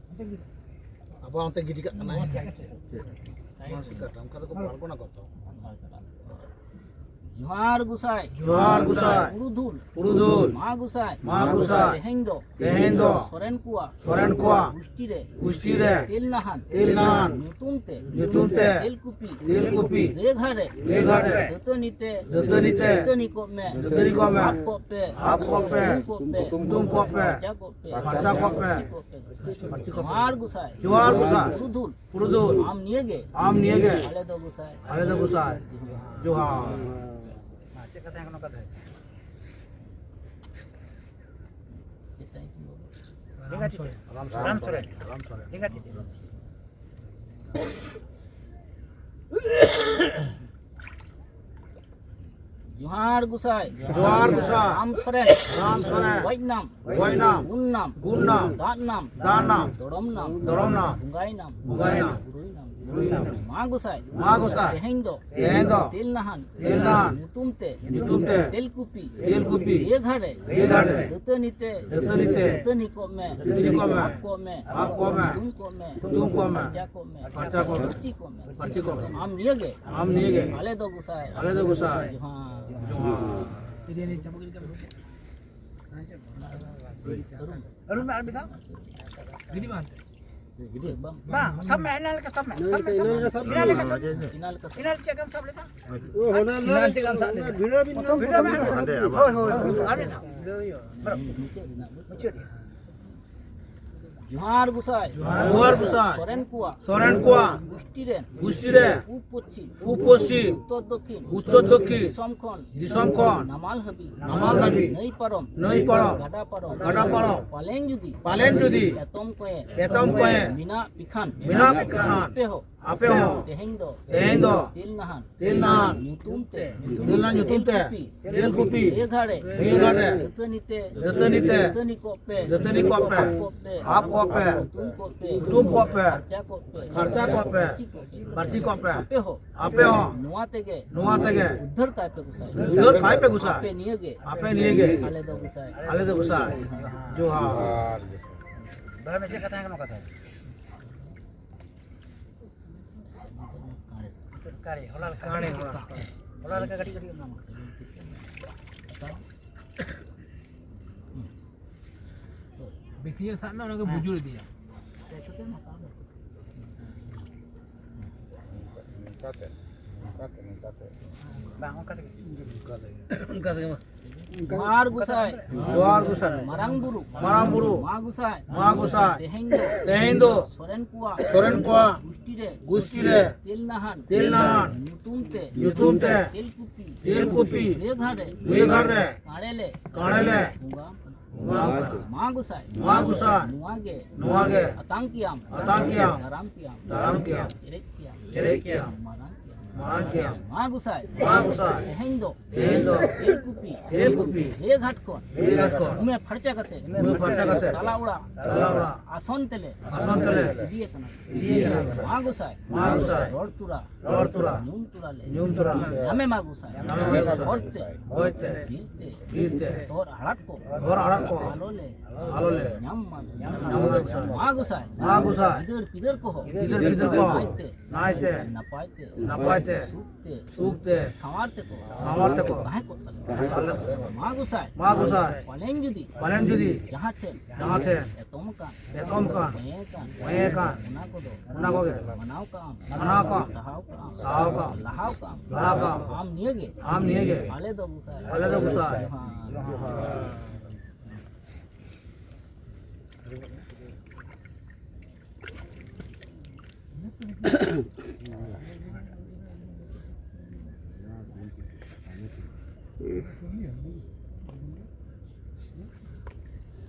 ᱟᱵᱚ ᱚᱱᱛᱮ ᱜᱤᱰᱤ ᱠᱟᱜ ᱠᱟᱱᱟ᱾ ᱱᱚᱣᱟ ᱥᱮᱫ ᱠᱟᱴᱟ, ᱚᱱᱠᱟ ᱫᱚᱠᱚ ᱯᱟᱨᱚᱢ ᱠᱟᱱᱟ ᱠᱚ ᱛᱚ᱾ ᱡᱚᱦᱟᱨ ᱜᱚᱸᱥᱟᱭ᱾ ᱡᱚᱦᱟᱨ ᱜᱚᱸᱥᱟᱭ᱾ ᱯᱩᱨᱩᱫᱷᱩᱞ᱾ ᱯᱩᱨᱩᱫᱷᱩᱞ᱾ ᱢᱟ ᱜᱚᱸᱥᱟᱭ᱾ ᱢᱟ ᱜᱚᱸᱥᱟᱭ᱾ ᱛᱮᱦᱮᱧ ᱫᱚ᱾ ᱛᱮᱦᱮᱧ ᱫᱚ᱾ ᱥᱚᱨᱮᱱ ᱠᱚᱣᱟᱜ᱾ ᱥᱚᱨᱮᱱ ᱠᱚᱣᱟᱜ᱾ ᱜᱩᱥᱴᱤ ᱨᱮ᱾ ᱜᱩᱥᱴᱤ ᱨᱮ᱾ ᱛᱮᱞ ᱱᱟᱦᱟᱱ᱾ ᱛᱮᱞ ᱱᱟᱦᱟᱱ᱾ ᱧᱩᱛᱩᱢ ᱛᱮ᱾ ᱧᱩᱛᱩᱢ ᱛᱮ᱾ ᱛᱮᱞ ᱠᱩᱯᱤ᱾ ᱛᱮᱞ ᱠᱩᱯᱤ᱾ ᱨᱮ ᱜᱷᱟᱴ ᱨᱮ᱾ ᱨᱮ ᱜᱷᱟᱴ ᱨᱮ᱾ ᱫᱟᱹᱛᱟᱹᱱᱤ ᱛᱮ᱾ ᱫᱟᱹᱛᱟᱹᱱᱤ ᱛᱮ᱾ ᱫᱟᱹᱛᱟᱹᱱᱤ ᱠᱚᱜ ᱢᱮ᱾ ᱫᱟᱹᱛᱟᱹᱱᱤ ᱠᱚᱜ ᱢᱮ᱾ ᱟᱵ ᱠᱚᱜ ᱯᱮ᱾ ᱟᱵ ᱠᱚᱜ ᱯᱮ᱾ ᱦᱩᱛᱩᱢ ᱠᱚᱜ ᱯᱮ᱾ ᱦᱩᱛᱩᱢ ᱠᱚᱜ ᱯᱮ᱾ ᱯᱷᱟᱨᱪᱟ ᱠᱚᱜ ᱯᱮ᱾ ᱯᱷᱟᱨᱪᱟ ᱠᱚᱜ ᱯᱮ᱾ ᱯᱷᱟᱨᱪᱟ ᱠᱚᱜ ᱯᱮ᱾ ᱡᱚᱦᱟᱨ ᱜᱚᱸᱥᱟᱭ᱾ ᱡᱚᱦᱟᱨ ᱜᱚᱸᱥᱟᱭ᱾ ᱯᱩᱨᱩᱫᱷᱩᱞ᱾ ᱯᱩᱨᱩᱫᱷᱩᱞ᱾ ᱟᱢ ᱱᱤᱭᱮ ᱜᱮ᱾ ᱟᱢ ᱱᱤᱭᱮ ᱜᱮ᱾ ᱟᱞᱮ ᱫᱚ ᱜᱚᱸᱥᱟᱭ᱾ ᱟᱞᱮ ᱫᱚ ᱜᱚᱸᱥᱟᱭ᱾ ᱡᱚᱦᱟᱨ᱾ ᱢᱟ, ᱪᱮᱫ ᱠᱟᱛᱷᱟ ᱠᱟᱱᱟ ᱠᱟᱛᱷᱟ? ᱪᱮᱫ ᱛᱟᱭ ᱧᱩᱛᱩᱢ ᱵᱟᱵᱟ? ᱨᱟᱢ ᱥᱚᱨᱮᱱ᱾ ᱨᱟᱢ ᱥᱚᱨᱮᱱ᱾ ᱨᱟᱢ ᱥᱚᱨᱮᱱ᱾ ᱞᱮᱸᱜᱟ ᱛᱤ ᱛᱮ᱾ ᱡᱚᱦᱟᱨ ᱜᱚᱸᱥᱟᱭ᱾ ᱡᱚᱦᱟᱨ ᱜᱚᱸᱥᱟᱭ᱾ ᱨᱟᱢ ᱥᱚᱨᱮᱱ᱾ ᱨᱟᱢ ᱥᱚᱨᱮᱱ᱾ ᱜᱚᱡ ᱱᱟᱢ᱾ ᱜᱚᱡ ᱱᱟᱢ᱾ ᱜᱩᱱ ᱱᱟᱢ᱾ ᱜᱩᱱ ᱱᱟᱢ᱾ ᱫᱟᱜ ᱱᱟᱢ᱾ ᱫᱟᱜ ᱱᱟᱢ᱾ ᱫᱚᱲᱚᱢ ᱱᱟᱢ᱾ ᱫᱚᱲᱚᱢ ᱱᱟᱢ᱾ ᱵᱚᱸᱜᱟᱭ ᱱᱟᱢ᱾ ᱵᱚᱸᱜᱟᱭ ᱱᱟᱢ᱾ ᱵᱩᱨᱩᱭ ᱱᱟᱢ᱾ ᱵᱩᱨᱩᱭ ᱱᱟᱢ᱾ ᱢᱟ ᱜᱚᱸᱥᱟᱭ᱾ ᱢᱟ ᱜᱚᱸᱥᱟᱭ᱾ ᱛᱮᱦᱮᱧ ᱫᱚ᱾ ᱛᱮᱦᱮᱧ ᱫᱚ᱾ ᱛᱮᱞ ᱱᱟᱦᱟᱱ᱾ ᱛᱮᱞ ᱱᱟᱦᱟᱱ᱾ ᱧᱩᱛᱩᱢ ᱛᱮ᱾ ᱧᱩᱛᱩᱢ ᱛᱮ᱾ ᱛᱮᱞ ᱠᱩᱯᱤ᱾ ᱛᱮᱞ ᱠᱩᱯᱤ᱾ ᱤᱭᱟᱹ ᱜᱷᱟᱴ ᱨᱮ᱾ ᱤᱭᱟᱹ ᱜᱷᱟᱴ ᱨᱮ᱾ ᱫᱟᱹᱛᱟᱹᱱᱤ ᱛᱮ᱾ ᱫᱟᱹᱛᱟᱹᱱᱤ ᱛᱮ᱾ ᱫᱟᱹᱛᱟᱹᱱᱤ ᱠᱚᱜ ᱢᱮ᱾ ᱫᱟᱹᱛᱟᱹᱱᱤ ᱠᱚᱜ ᱢᱮ᱾ ᱟᱵ ᱠᱚᱜ ᱢᱮ᱾ ᱟᱵ ᱠᱚᱜ ᱢᱮ᱾ ᱦᱩᱛᱩᱢ ᱠᱚᱜ ᱢᱮ᱾ ᱦᱩᱛᱩᱢ ᱠᱚᱜ ᱢᱮ᱾ ᱯᱷᱟᱨᱪᱟ ᱠᱚᱜ ᱢᱮ᱾ ᱯᱷᱟᱨᱪᱟ ᱠᱚᱜ ᱢᱮ᱾ ᱯᱷᱟᱨᱪᱟ ᱠᱚᱜ ᱢᱮ᱾ ᱟᱢ ᱱᱤᱭᱮ ᱜᱮ᱾ ᱟᱢ ᱱᱤᱭᱮ ᱜᱮ᱾ ᱟᱞᱮ ᱫᱚ ᱜᱚᱸᱥᱟᱭ᱾ ᱟᱞᱮ ᱫᱚ ᱜᱚᱸᱥᱟᱭ᱾ ᱡᱚᱦᱟᱨ᱾ ᱡᱚᱦᱟᱨ᱾ ᱟᱹᱨᱩᱵ ᱢᱮ ᱟᱨ ᱢᱤᱫ ᱫᱷᱟᱣ᱾ ᱜᱤᱰᱤ ᱢᱮ ᱦᱟᱱᱛᱮ᱾ ᱵᱟᱝ, ᱥᱟᱵ ᱢᱮ, ᱮᱱᱟᱱ ᱞᱮᱠᱟ ᱥᱟᱵ ᱢᱮ, ᱥᱟᱵ ᱢᱮ, ᱥᱟᱵ ᱢᱮ᱾ ᱮᱱᱟᱱ ᱞᱮᱠᱟ ᱥᱟᱵ ᱢᱮ᱾ ᱮᱱᱟᱱ ᱞᱮᱠᱟ ᱥᱟᱵ ᱢᱮ᱾ ᱮᱱᱟᱱ ᱪᱮᱫ ᱞᱮᱠᱟᱢ ᱥᱟᱵ ᱞᱮᱫᱟ? ᱚ, ᱦᱟᱱᱟ ᱮᱱᱟᱱ ᱪᱮᱫ ᱞᱮᱠᱟᱢ ᱥᱟᱵ ᱞᱮᱫᱟ? ᱵᱷᱤᱲᱟᱹᱣ ᱵᱤᱱ ᱵᱷᱤᱲᱟᱹᱣ ᱢᱮ᱾ ᱦᱳᱭ, ᱦᱳᱭ, ᱦᱳᱭ, ᱟᱨ ᱢᱤᱫ ᱫᱷᱟᱣ᱾ ᱢᱩᱪᱟᱹᱫ ᱨᱮᱱᱟᱜ᱾ ᱢᱩᱪᱟᱹᱫ ᱨᱮ᱾ ᱡᱚᱦᱟᱨ ᱜᱚᱸᱥᱟᱭ᱾ ᱡᱚᱦᱟᱨ ᱜᱚᱸᱥᱟᱭ᱾ ᱥᱚᱨᱮᱱ ᱠᱚᱣᱟᱜ᱾ ᱥᱚᱨᱮᱱ ᱠᱚᱣᱟᱜ᱾ ᱜᱩᱥᱴᱤ ᱨᱮᱱ᱾ ᱜᱩᱥᱴᱤ ᱨᱮᱱ᱾ ᱯᱩᱵ ᱯᱚᱪᱷᱤᱢ᱾ ᱯᱩᱵ ᱯᱚᱪᱷᱤᱢ᱾ ᱩᱛᱛᱚᱨ ᱫᱚᱠᱷᱤᱱ᱾ ᱩᱛᱛᱚᱨ ᱫᱚᱠᱷᱤᱱ᱾ ᱫᱤᱥᱚᱢ ᱠᱷᱚᱱ᱾ ᱫᱤᱥᱚᱢ ᱠᱷᱚᱱ᱾ ᱱᱟᱢᱟᱞ ᱦᱟᱹᱵᱤᱡ᱾ ᱱᱟᱢᱟᱞ ᱦᱟᱹᱵᱤᱡ᱾ ᱱᱟᱹᱭ ᱯᱟᱨᱚᱢ᱾ ᱱᱟᱹᱭ ᱯᱟᱨᱚᱢ᱾ ᱜᱟᱰᱟ ᱯᱟᱨᱚᱢ᱾ ᱜᱟᱰᱟ ᱯᱟᱨᱚᱢ᱾ ᱯᱟᱞᱮᱱ ᱡᱩᱫᱤ᱾ ᱯᱟᱞᱮᱱ ᱡᱩᱫᱤ᱾ ᱮᱛᱚᱢ ᱠᱚᱸᱭᱮ᱾ ᱮᱛᱚᱢ ᱠᱚᱸᱭᱮ᱾ ᱢᱮᱱᱟᱜ ᱯᱮ ᱠᱷᱟᱱ᱾ ᱢᱮᱱᱟᱜ ᱯᱮ ᱠᱷᱟᱱ᱾ ᱟᱯᱮ ᱦᱚᱸ᱾ ᱟᱯᱮ ᱦᱚᱸ᱾ ᱛᱮᱦᱮᱧ ᱫᱚ᱾ ᱛᱮᱦᱮᱧ ᱫᱚ᱾ ᱛᱮᱞ ᱱᱟᱦᱟᱱ᱾ ᱛᱮᱞ ᱱᱟᱦᱟᱱ᱾ ᱧᱩᱛᱩᱢ ᱛᱮ᱾ ᱧᱩᱛᱩᱢ ᱛᱮ᱾ ᱛᱮᱞ ᱠᱩᱯᱤ᱾ ᱛᱮᱞ ᱠᱩᱯᱤ᱾ ᱤᱭᱟᱹ ᱜᱷᱟᱴ ᱨᱮ᱾ ᱤᱭᱟᱹ ᱜᱷᱟᱴ ᱨᱮ᱾ ᱫᱟᱹᱛᱟᱹᱱᱤ ᱛᱮ᱾ ᱫᱟᱹᱛᱟᱹᱱᱤ ᱛᱮ᱾ ᱫᱟᱹᱛᱟᱹᱱᱤ ᱠᱚᱜ ᱯᱮ᱾ ᱫᱟᱹᱛᱟᱹᱱᱤ ᱠᱚᱜ ᱯᱮ᱾ ᱟᱵ ᱠᱚᱜ ᱯᱮ᱾ ᱟᱵ ᱠᱚᱜ ᱯᱮ᱾ ᱦᱩᱛᱩᱢ ᱠᱚᱜ ᱯᱮ᱾ ᱦᱩᱛᱩᱢ ᱠᱚᱜ ᱯᱮ᱾ ᱯᱷᱟᱨᱪᱟ ᱠᱚᱜ ᱯᱮ᱾ ᱯᱷᱟᱨᱪᱟ ᱠᱚᱜ ᱯᱮ᱾ ᱯᱷᱟᱨᱪᱤ ᱠᱚᱜ ᱯᱮ᱾ ᱯᱷᱟᱨᱪᱤ ᱠᱚᱜ ᱯᱮ᱾ ᱟᱯᱮ ᱦᱚᱸ᱾ ᱟᱯᱮ ᱦᱚᱸ᱾ ᱱᱚᱣᱟ ᱛᱮᱜᱮ᱾ ᱱᱚᱣᱟ ᱛᱮᱜᱮ᱾ ᱩᱫᱽᱫᱷᱟᱹᱨ ᱠᱟᱭ ᱯᱮ ᱜᱚᱸᱥᱟᱭ᱾ ᱩᱫᱽᱫᱷᱟᱹᱨ ᱠᱟᱭ ᱯᱮ ᱜᱚᱸᱥᱟᱭ᱾ ᱟᱯᱮ ᱱᱤᱭᱟᱹ ᱜᱮ᱾ ᱟᱯᱮ ᱱᱤᱭᱟᱹ ᱜᱮ᱾ ᱟᱞᱮ ᱫᱚ ᱜᱚᱸᱥᱟᱭ᱾ ᱟᱞᱮ ᱫᱚ ᱜᱚᱸᱥᱟᱭ᱾ ᱡᱚᱦᱟᱨ᱾ ᱫᱚᱦᱚᱭ ᱢᱮ, ᱪᱮᱫ ᱠᱟᱛᱷᱟ ᱠᱟᱱᱟ ᱠᱟᱛᱷᱟ? ᱠᱟᱲᱮ, ᱦᱚᱞᱟ ᱞᱮᱠᱟ᱾ ᱠᱟᱲᱮ, ᱦᱚᱞᱟ᱾ ᱚᱱᱟ ᱞᱮᱠᱟ ᱠᱟᱹᱴᱤᱡ ᱠᱟᱹᱴᱤᱡ ᱮᱢ ᱧᱟᱢᱟ᱾ ᱵᱮᱥᱤ ᱧᱚᱜ ᱥᱟᱵ ᱢᱮ, ᱚᱱᱟ ᱜᱮ ᱵᱩᱡᱩᱨ ᱤᱫᱤᱭᱟ᱾ ᱱᱚᱝᱠᱟᱛᱮ, ᱱᱚᱝᱠᱟᱛᱮ, ᱱᱚᱝᱠᱟᱛᱮ᱾ ᱵᱟᱝ, ᱚᱱᱠᱟ ᱛᱮᱜᱮ᱾ ᱚᱱᱠᱟ ᱛᱮᱜᱮ᱾ ᱚᱱᱠᱟ ᱛᱮᱜᱮ ᱢᱟ᱾ ᱡᱚᱦᱟᱨ ᱜᱚᱸᱥᱟᱭ᱾ ᱡᱚᱦᱟᱨ ᱜᱚᱸᱥᱟᱭ᱾ ᱢᱟᱨᱟᱝ ᱵᱩᱨᱩ᱾ ᱢᱟᱨᱟᱝ ᱵᱩᱨᱩ᱾ ᱢᱟ ᱜᱚᱸᱥᱟᱭ᱾ ᱢᱟ ᱜᱚᱸᱥᱟᱭ᱾ ᱛᱮᱦᱮᱧ ᱫᱚ᱾ ᱛᱮᱦᱮᱧ ᱫᱚ᱾ ᱥᱚᱨᱮᱱ ᱠᱚᱣᱟᱜ᱾ ᱥᱚᱨᱮᱱ ᱠᱚᱣᱟᱜ᱾ ᱜᱩᱥᱴᱤ ᱨᱮ᱾ ᱜᱩᱥᱴᱤ ᱨᱮ᱾ ᱛᱮᱞ ᱱᱟᱦᱟᱱ᱾ ᱛᱮᱞ ᱱᱟᱦᱟᱱ᱾ ᱧᱩᱛᱩᱢ ᱛᱮ᱾ ᱧᱩᱛᱩᱢ ᱛᱮ᱾ ᱛᱮᱞᱠᱩᱯᱤ᱾ ᱛᱮᱞᱠᱩᱯᱤ᱾ ᱵᱮᱜᱷᱟᱴ ᱨᱮ᱾ ᱵᱮᱜᱷᱟᱴ ᱨᱮ᱾ ᱠᱟᱲᱮ ᱞᱮ᱾ ᱠᱟᱲᱮ ᱞᱮ᱾ ᱵᱚᱸᱜᱟ ᱟᱢ ᱠᱟᱱᱟ᱾ ᱵᱚᱸᱜᱟ ᱟᱢ ᱠᱟᱱᱟ᱾ ᱢᱟ ᱜᱚᱸᱥᱟᱭ᱾ ᱢᱟ ᱜᱚᱸᱥᱟᱭ᱾ ᱱᱚᱣᱟ ᱜᱮ᱾ ᱱᱚᱣᱟ ᱜᱮ᱾ ᱟᱛᱟᱝ ᱠᱮᱭᱟᱢ᱾ ᱟᱛᱟᱝ ᱠᱮᱭᱟᱢ᱾ ᱫᱟᱨᱟᱢ ᱠᱮᱭᱟᱢ᱾ ᱫᱟᱨᱟᱢ ᱠᱮᱭᱟᱢ᱾ ᱪᱮᱨᱮᱡ ᱠᱮᱭᱟᱢ᱾ ᱪᱮᱨᱮᱡ ᱠᱮᱭᱟᱢ᱾ ᱢᱟᱨᱟᱝ ᱠᱮᱭᱟᱢ᱾ ᱢᱟᱨᱟᱝ ᱠᱮᱭᱟᱢ᱾ ᱢᱟ ᱜᱚᱸᱥᱟᱭ᱾ ᱢᱟ ᱜᱚᱸᱥᱟᱭ᱾ ᱛᱮᱦᱮᱧ ᱫᱚ᱾ ᱛᱮᱦᱮᱧ ᱫᱚ᱾ ᱛᱮᱞᱠᱩᱯᱤ᱾ ᱛᱮᱞᱠᱩᱯᱤ᱾ ᱵᱮᱜᱷᱟᱴ ᱠᱷᱚᱱ᱾ ᱵᱮᱜᱷᱟᱴ ᱠᱷᱚᱱ᱾ ᱩᱢᱮ ᱯᱷᱟᱨᱪᱟ ᱠᱟᱛᱮ᱾ ᱩᱢᱮ ᱯᱷᱟᱨᱪᱟ ᱠᱟᱛᱮ᱾ ᱛᱟᱞᱟ ᱚᱲᱟᱜ᱾ ᱛᱟᱞᱟ ᱚᱲᱟᱜ᱾ ᱟᱥᱚᱱ ᱛᱮᱞᱮ᱾ ᱟᱥᱚᱱ ᱛᱮᱞᱮ᱾ ᱤᱫᱤᱭᱮ ᱠᱟᱱᱟ᱾ ᱤᱫᱤᱭᱮ ᱠᱟᱱᱟ᱾ ᱢᱟ ᱜᱚᱸᱥᱟᱭ᱾ ᱢᱟ ᱜᱚᱸᱥᱟᱭ᱾ ᱨᱚᱲ ᱛᱩᱨᱟ᱾ ᱨᱚᱲ ᱛᱩᱨᱟ᱾ ᱧᱩᱢ ᱛᱩᱨᱟ ᱞᱮ᱾ ᱧᱩᱢ ᱛᱩᱨᱟ᱾ ᱧᱟᱢᱮ ᱢᱟ ᱜᱚᱸᱥᱟᱭ᱾ ᱧᱟᱢᱮ ᱢᱟ ᱜᱚᱸᱥᱟᱭ᱾ ᱦᱚᱨ ᱛᱮ᱾ ᱦᱚᱨ ᱛᱮ᱾ ᱵᱤᱨ ᱛᱮ᱾ ᱵᱤᱨ ᱛᱮ᱾ ᱛᱚᱨ ᱦᱟᱲᱟᱫ ᱠᱚ᱾ ᱛᱚᱨ ᱦᱟᱲᱟᱫ ᱠᱚ᱾ ᱟᱞᱚ ᱞᱮ᱾ ᱟᱞᱚ ᱞᱮ᱾ ᱧᱟᱢ ᱢᱟ᱾ ᱧᱟᱢ ᱢᱟ᱾ ᱢᱟ ᱜᱚᱸᱥᱟᱭ᱾ ᱢᱟ ᱜᱚᱸᱥᱟᱭ᱾ ᱜᱤᱫᱟᱹᱨ ᱯᱤᱫᱟᱹᱨ ᱠᱚᱦᱚᱸ᱾ ᱜᱤᱫᱟᱹᱨ ᱯᱤᱫᱟᱹᱨ ᱠᱚᱦᱚᱸ᱾ ᱱᱟᱭᱛᱮ᱾ ᱱᱟᱭᱛᱮ᱾ ᱱᱟᱯᱟᱭ ᱛᱮ᱾ ᱱᱟᱯᱟᱭ ᱛᱮ᱾ ᱥᱩᱠ ᱛᱮ᱾ ᱥᱩᱠ ᱛᱮ᱾ ᱥᱟᱶᱟᱨ ᱛᱮᱠᱚ᱾ ᱥᱟᱶᱟᱨ ᱛᱮᱠᱚ᱾ ᱛᱟᱦᱮᱸ ᱠᱚᱜ ᱛᱟᱞᱮ᱾ ᱛᱟᱦᱮᱸ ᱠᱚᱜ ᱛᱟᱞᱮ᱾ ᱢᱟ ᱜᱚᱸᱥᱟᱭ᱾ ᱢᱟ ᱜᱚᱸᱥᱟᱭ᱾ ᱯᱟᱞᱮᱱ ᱡᱩᱫᱤ᱾ ᱯᱟᱞᱮᱱ ᱡᱩᱫᱤ᱾ ᱡᱟᱦᱟᱸ ᱴᱷᱮᱱ᱾ ᱡᱟᱦᱟᱸ ᱴᱷᱮᱱ᱾ ᱮᱛᱚᱢ ᱠᱟᱱ᱾ ᱮᱛᱚᱢ ᱠᱟᱱ᱾ ᱢᱟᱭᱟ ᱠᱟᱱ᱾ ᱢᱟᱭᱟ ᱠᱟᱱ᱾ ᱚᱱᱟ ᱠᱚᱫᱚ᱾ ᱚᱱᱟ ᱠᱚᱜᱮ᱾ ᱢᱟᱱᱟᱣ ᱠᱟᱜ ᱟᱢ᱾ ᱢᱟᱱᱟᱣ ᱠᱟᱜ ᱟᱢ᱾ ᱥᱟᱦᱟᱣ ᱠᱟᱜ ᱟᱢ᱾ ᱥᱟᱦᱟᱣ ᱠᱟᱜ ᱟᱢ᱾ ᱞᱟᱦᱟᱣ ᱠᱟᱜ ᱟᱢ᱾ ᱟᱢ ᱱᱤᱭᱟᱹ ᱜᱮ᱾ ᱟᱢ ᱱᱤᱭᱟᱹ ᱜᱮ᱾ ᱟᱞᱮ ᱫᱚ ᱜᱚᱸᱥᱟᱭ᱾ ᱟᱞᱮ ᱫᱚ ᱜᱚᱸᱥᱟᱭ᱾ ᱡᱚᱦᱟᱨ᱾ ᱡᱚᱦᱟᱨ᱾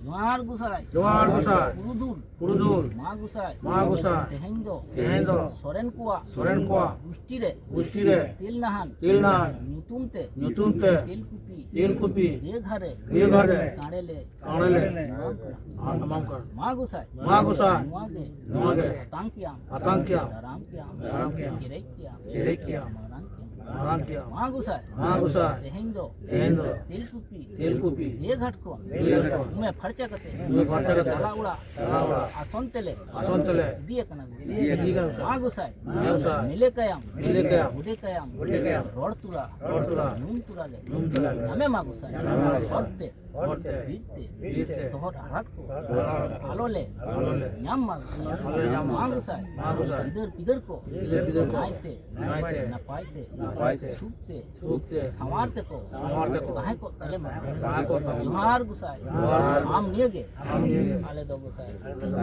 ᱡᱚᱦᱟᱨ ᱜᱚᱸᱥᱟᱭ᱾ ᱡᱚᱦᱟᱨ ᱜᱚᱸᱥᱟᱭ᱾ ᱯᱩᱨᱩᱫᱷᱩᱞ᱾ ᱯᱩᱨᱩᱫᱷᱩᱞ᱾ ᱢᱟ ᱜᱚᱸᱥᱟᱭ᱾ ᱢᱟ ᱜᱚᱸᱥᱟᱭ᱾ ᱛᱮᱦᱮᱧ ᱫᱚ᱾ ᱛᱮᱦᱮᱧ ᱫᱚ᱾ ᱥᱚᱨᱮᱱ ᱠᱚᱣᱟᱜ᱾ ᱥᱚᱨᱮᱱ ᱠᱚᱣᱟᱜ᱾ ᱜᱩᱥᱴᱤ ᱨᱮ᱾ ᱜᱩᱥᱴᱤ ᱨᱮ᱾ ᱛᱤᱞ ᱱᱟᱦᱟᱱ᱾ ᱛᱤᱞ ᱱᱟᱦᱟᱱ᱾ ᱧᱩᱛᱩᱢ ᱛᱮ᱾ ᱧᱩᱛᱩᱢ ᱛᱮ᱾ ᱛᱤᱞᱠᱩᱯᱤ᱾ ᱛᱤᱞᱠᱩᱯᱤ᱾ ᱜᱮ ᱜᱷᱟᱨᱮ᱾ ᱜᱮ ᱜᱷᱟᱨᱮ᱾ ᱠᱟᱲᱮ ᱞᱮ᱾ ᱠᱟᱲᱮ ᱞᱮ᱾ ᱮᱢᱟᱢ ᱠᱟᱱᱟ᱾ ᱮᱢᱟᱢ ᱠᱟᱱᱟ᱾ ᱢᱟ ᱜᱚᱸᱥᱟᱭ᱾ ᱢᱟ ᱜᱚᱸᱥᱟᱭ᱾ ᱱᱚᱣᱟ ᱜᱮ᱾ ᱱᱚᱣᱟ ᱜᱮ᱾ ᱟᱛᱟᱝ ᱠᱮᱭᱟᱢ᱾ ᱟᱛᱟᱝ ᱠᱮᱭᱟᱢ᱾ ᱫᱟᱨᱟᱢ ᱠᱮᱭᱟᱢ᱾ ᱫᱟᱨᱟᱢ ᱠᱮᱭᱟᱢ᱾ ᱪᱮᱨᱮᱡ ᱠᱮᱭᱟᱢ᱾ ᱪᱮᱨᱮᱡ ᱠᱮᱭᱟᱢ᱾ ᱢᱟᱨᱟᱝ ᱠᱮᱭᱟᱢ᱾ ᱢᱟᱨᱟᱝ ᱠᱮᱜᱼᱟᱢ᱾ ᱢᱟ ᱜᱚᱸᱥᱟᱭ᱾ ᱢᱟ ᱜᱚᱸᱥᱟᱭ᱾ ᱛᱮᱦᱮᱧ ᱫᱚ᱾ ᱛᱮᱦᱮᱧ ᱫᱚ᱾ ᱛᱮᱞᱠᱩᱯᱤ᱾ ᱛᱮᱞᱠᱩᱯᱤ᱾ ᱫᱮᱭᱟ ᱜᱷᱟᱴ ᱠᱷᱚᱱ᱾ ᱫᱮᱭᱟ ᱜᱷᱟᱴ ᱠᱷᱚᱱ᱾ ᱩᱢᱮ ᱯᱷᱟᱨᱪᱟ ᱠᱟᱛᱮ᱾ ᱩᱢᱮ ᱯᱷᱟᱨᱪᱟ ᱠᱟᱛᱮ᱾ ᱛᱟᱞᱟ ᱚᱲᱟᱜ᱾ ᱛᱟᱞᱟ ᱚᱲᱟᱜ᱾ ᱟᱥᱚᱱ ᱛᱮᱞᱮ᱾ ᱟᱥᱚᱱ ᱛᱮᱞᱮ᱾ ᱤᱫᱤ ᱟᱠᱟᱱᱟ ᱜᱚᱸᱥᱟᱭ᱾ ᱤᱫᱤ ᱟᱠᱟᱱᱟ ᱜᱚᱸᱥᱟᱭ᱾ ᱢᱟ ᱜᱚᱸᱥᱟᱭ᱾ ᱢᱟ ᱜᱚᱸᱥᱟᱭ᱾ ᱢᱮᱞᱮ ᱠᱟᱭᱟᱢ᱾ ᱢᱮᱞᱮ ᱠᱟᱭᱟᱢ᱾ ᱵᱩᱰᱮ ᱠᱟᱭᱟᱢ᱾ ᱵᱩᱰᱮ ᱠᱟᱭᱟᱢ᱾ ᱨᱚᱲ ᱛᱩᱨᱟ᱾ ᱨᱚᱲ ᱛᱩᱨᱟ᱾ ᱧᱩᱢ ᱛᱩᱨᱟ ᱞᱮ᱾ ᱧᱩᱢ ᱛᱩᱨᱟ ᱞᱮ᱾ ᱧᱟᱢᱮ ᱢᱟ ᱜᱚᱸᱥᱟᱭ᱾ ᱧᱟᱢᱮ ᱢᱟ ᱜᱚᱸᱥᱟᱭ᱾ ᱦᱚᱨᱛᱮ᱾ ᱦᱚᱨᱛᱮ᱾ ᱵᱤᱨᱛᱮ᱾ ᱵᱤᱨᱛᱮ᱾ ᱛᱚᱦᱚᱫ ᱟᱲᱟᱜ ᱠᱚ᱾ ᱛᱚᱦᱚᱫ ᱟᱲᱟᱜ ᱠᱚ᱾ ᱟᱞᱚ ᱞᱮ᱾ ᱟᱞᱚ ᱞᱮ᱾ ᱧᱟᱢ ᱢᱟ ᱜᱚᱸᱥᱟᱭ᱾ ᱟᱞᱚ ᱞᱮ ᱧᱟᱢ ᱢᱟ᱾ ᱢᱟ ᱜᱚᱸᱥᱟᱭ᱾ ᱢᱟ ᱜᱚᱸᱥᱟᱭ᱾ ᱜᱤᱫᱟᱹᱨ ᱯᱤᱫᱟᱹᱨ ᱠᱚ᱾ ᱜᱤᱫᱟᱹᱨ ᱯᱤᱫᱟᱹᱨ ᱠᱚ᱾ ᱱᱟᱭᱛᱮ᱾ ᱱᱟᱭᱛᱮ᱾ ᱱᱟᱯᱟᱭ ᱛᱮ᱾ ᱱᱟᱯᱟᱭ ᱛᱮ᱾ ᱥᱩᱠ ᱛᱮ᱾ ᱥᱩᱠ ᱛᱮ᱾ ᱥᱟᱶᱟᱨ ᱛᱮᱠᱚ᱾ ᱥᱟᱶᱟᱨ ᱛᱮᱠᱚ᱾ ᱛᱟᱦᱮᱸ ᱠᱚᱜ ᱛᱟᱞᱮ ᱢᱟ᱾ ᱛᱟᱦᱮᱸ ᱠᱚᱜ ᱛᱟᱞᱮ ᱢᱟ᱾ ᱡᱚᱦᱟᱨ ᱜᱚᱸᱥᱟᱭ᱾ ᱡᱚᱦᱟᱨ᱾ ᱟᱢ ᱱᱤᱭᱟᱹ ᱜᱮ᱾ ᱟᱢ ᱱᱤᱭᱟᱹ ᱜᱮ᱾ ᱟᱞᱮ ᱫᱚ ᱜᱚᱸᱥᱟᱭ᱾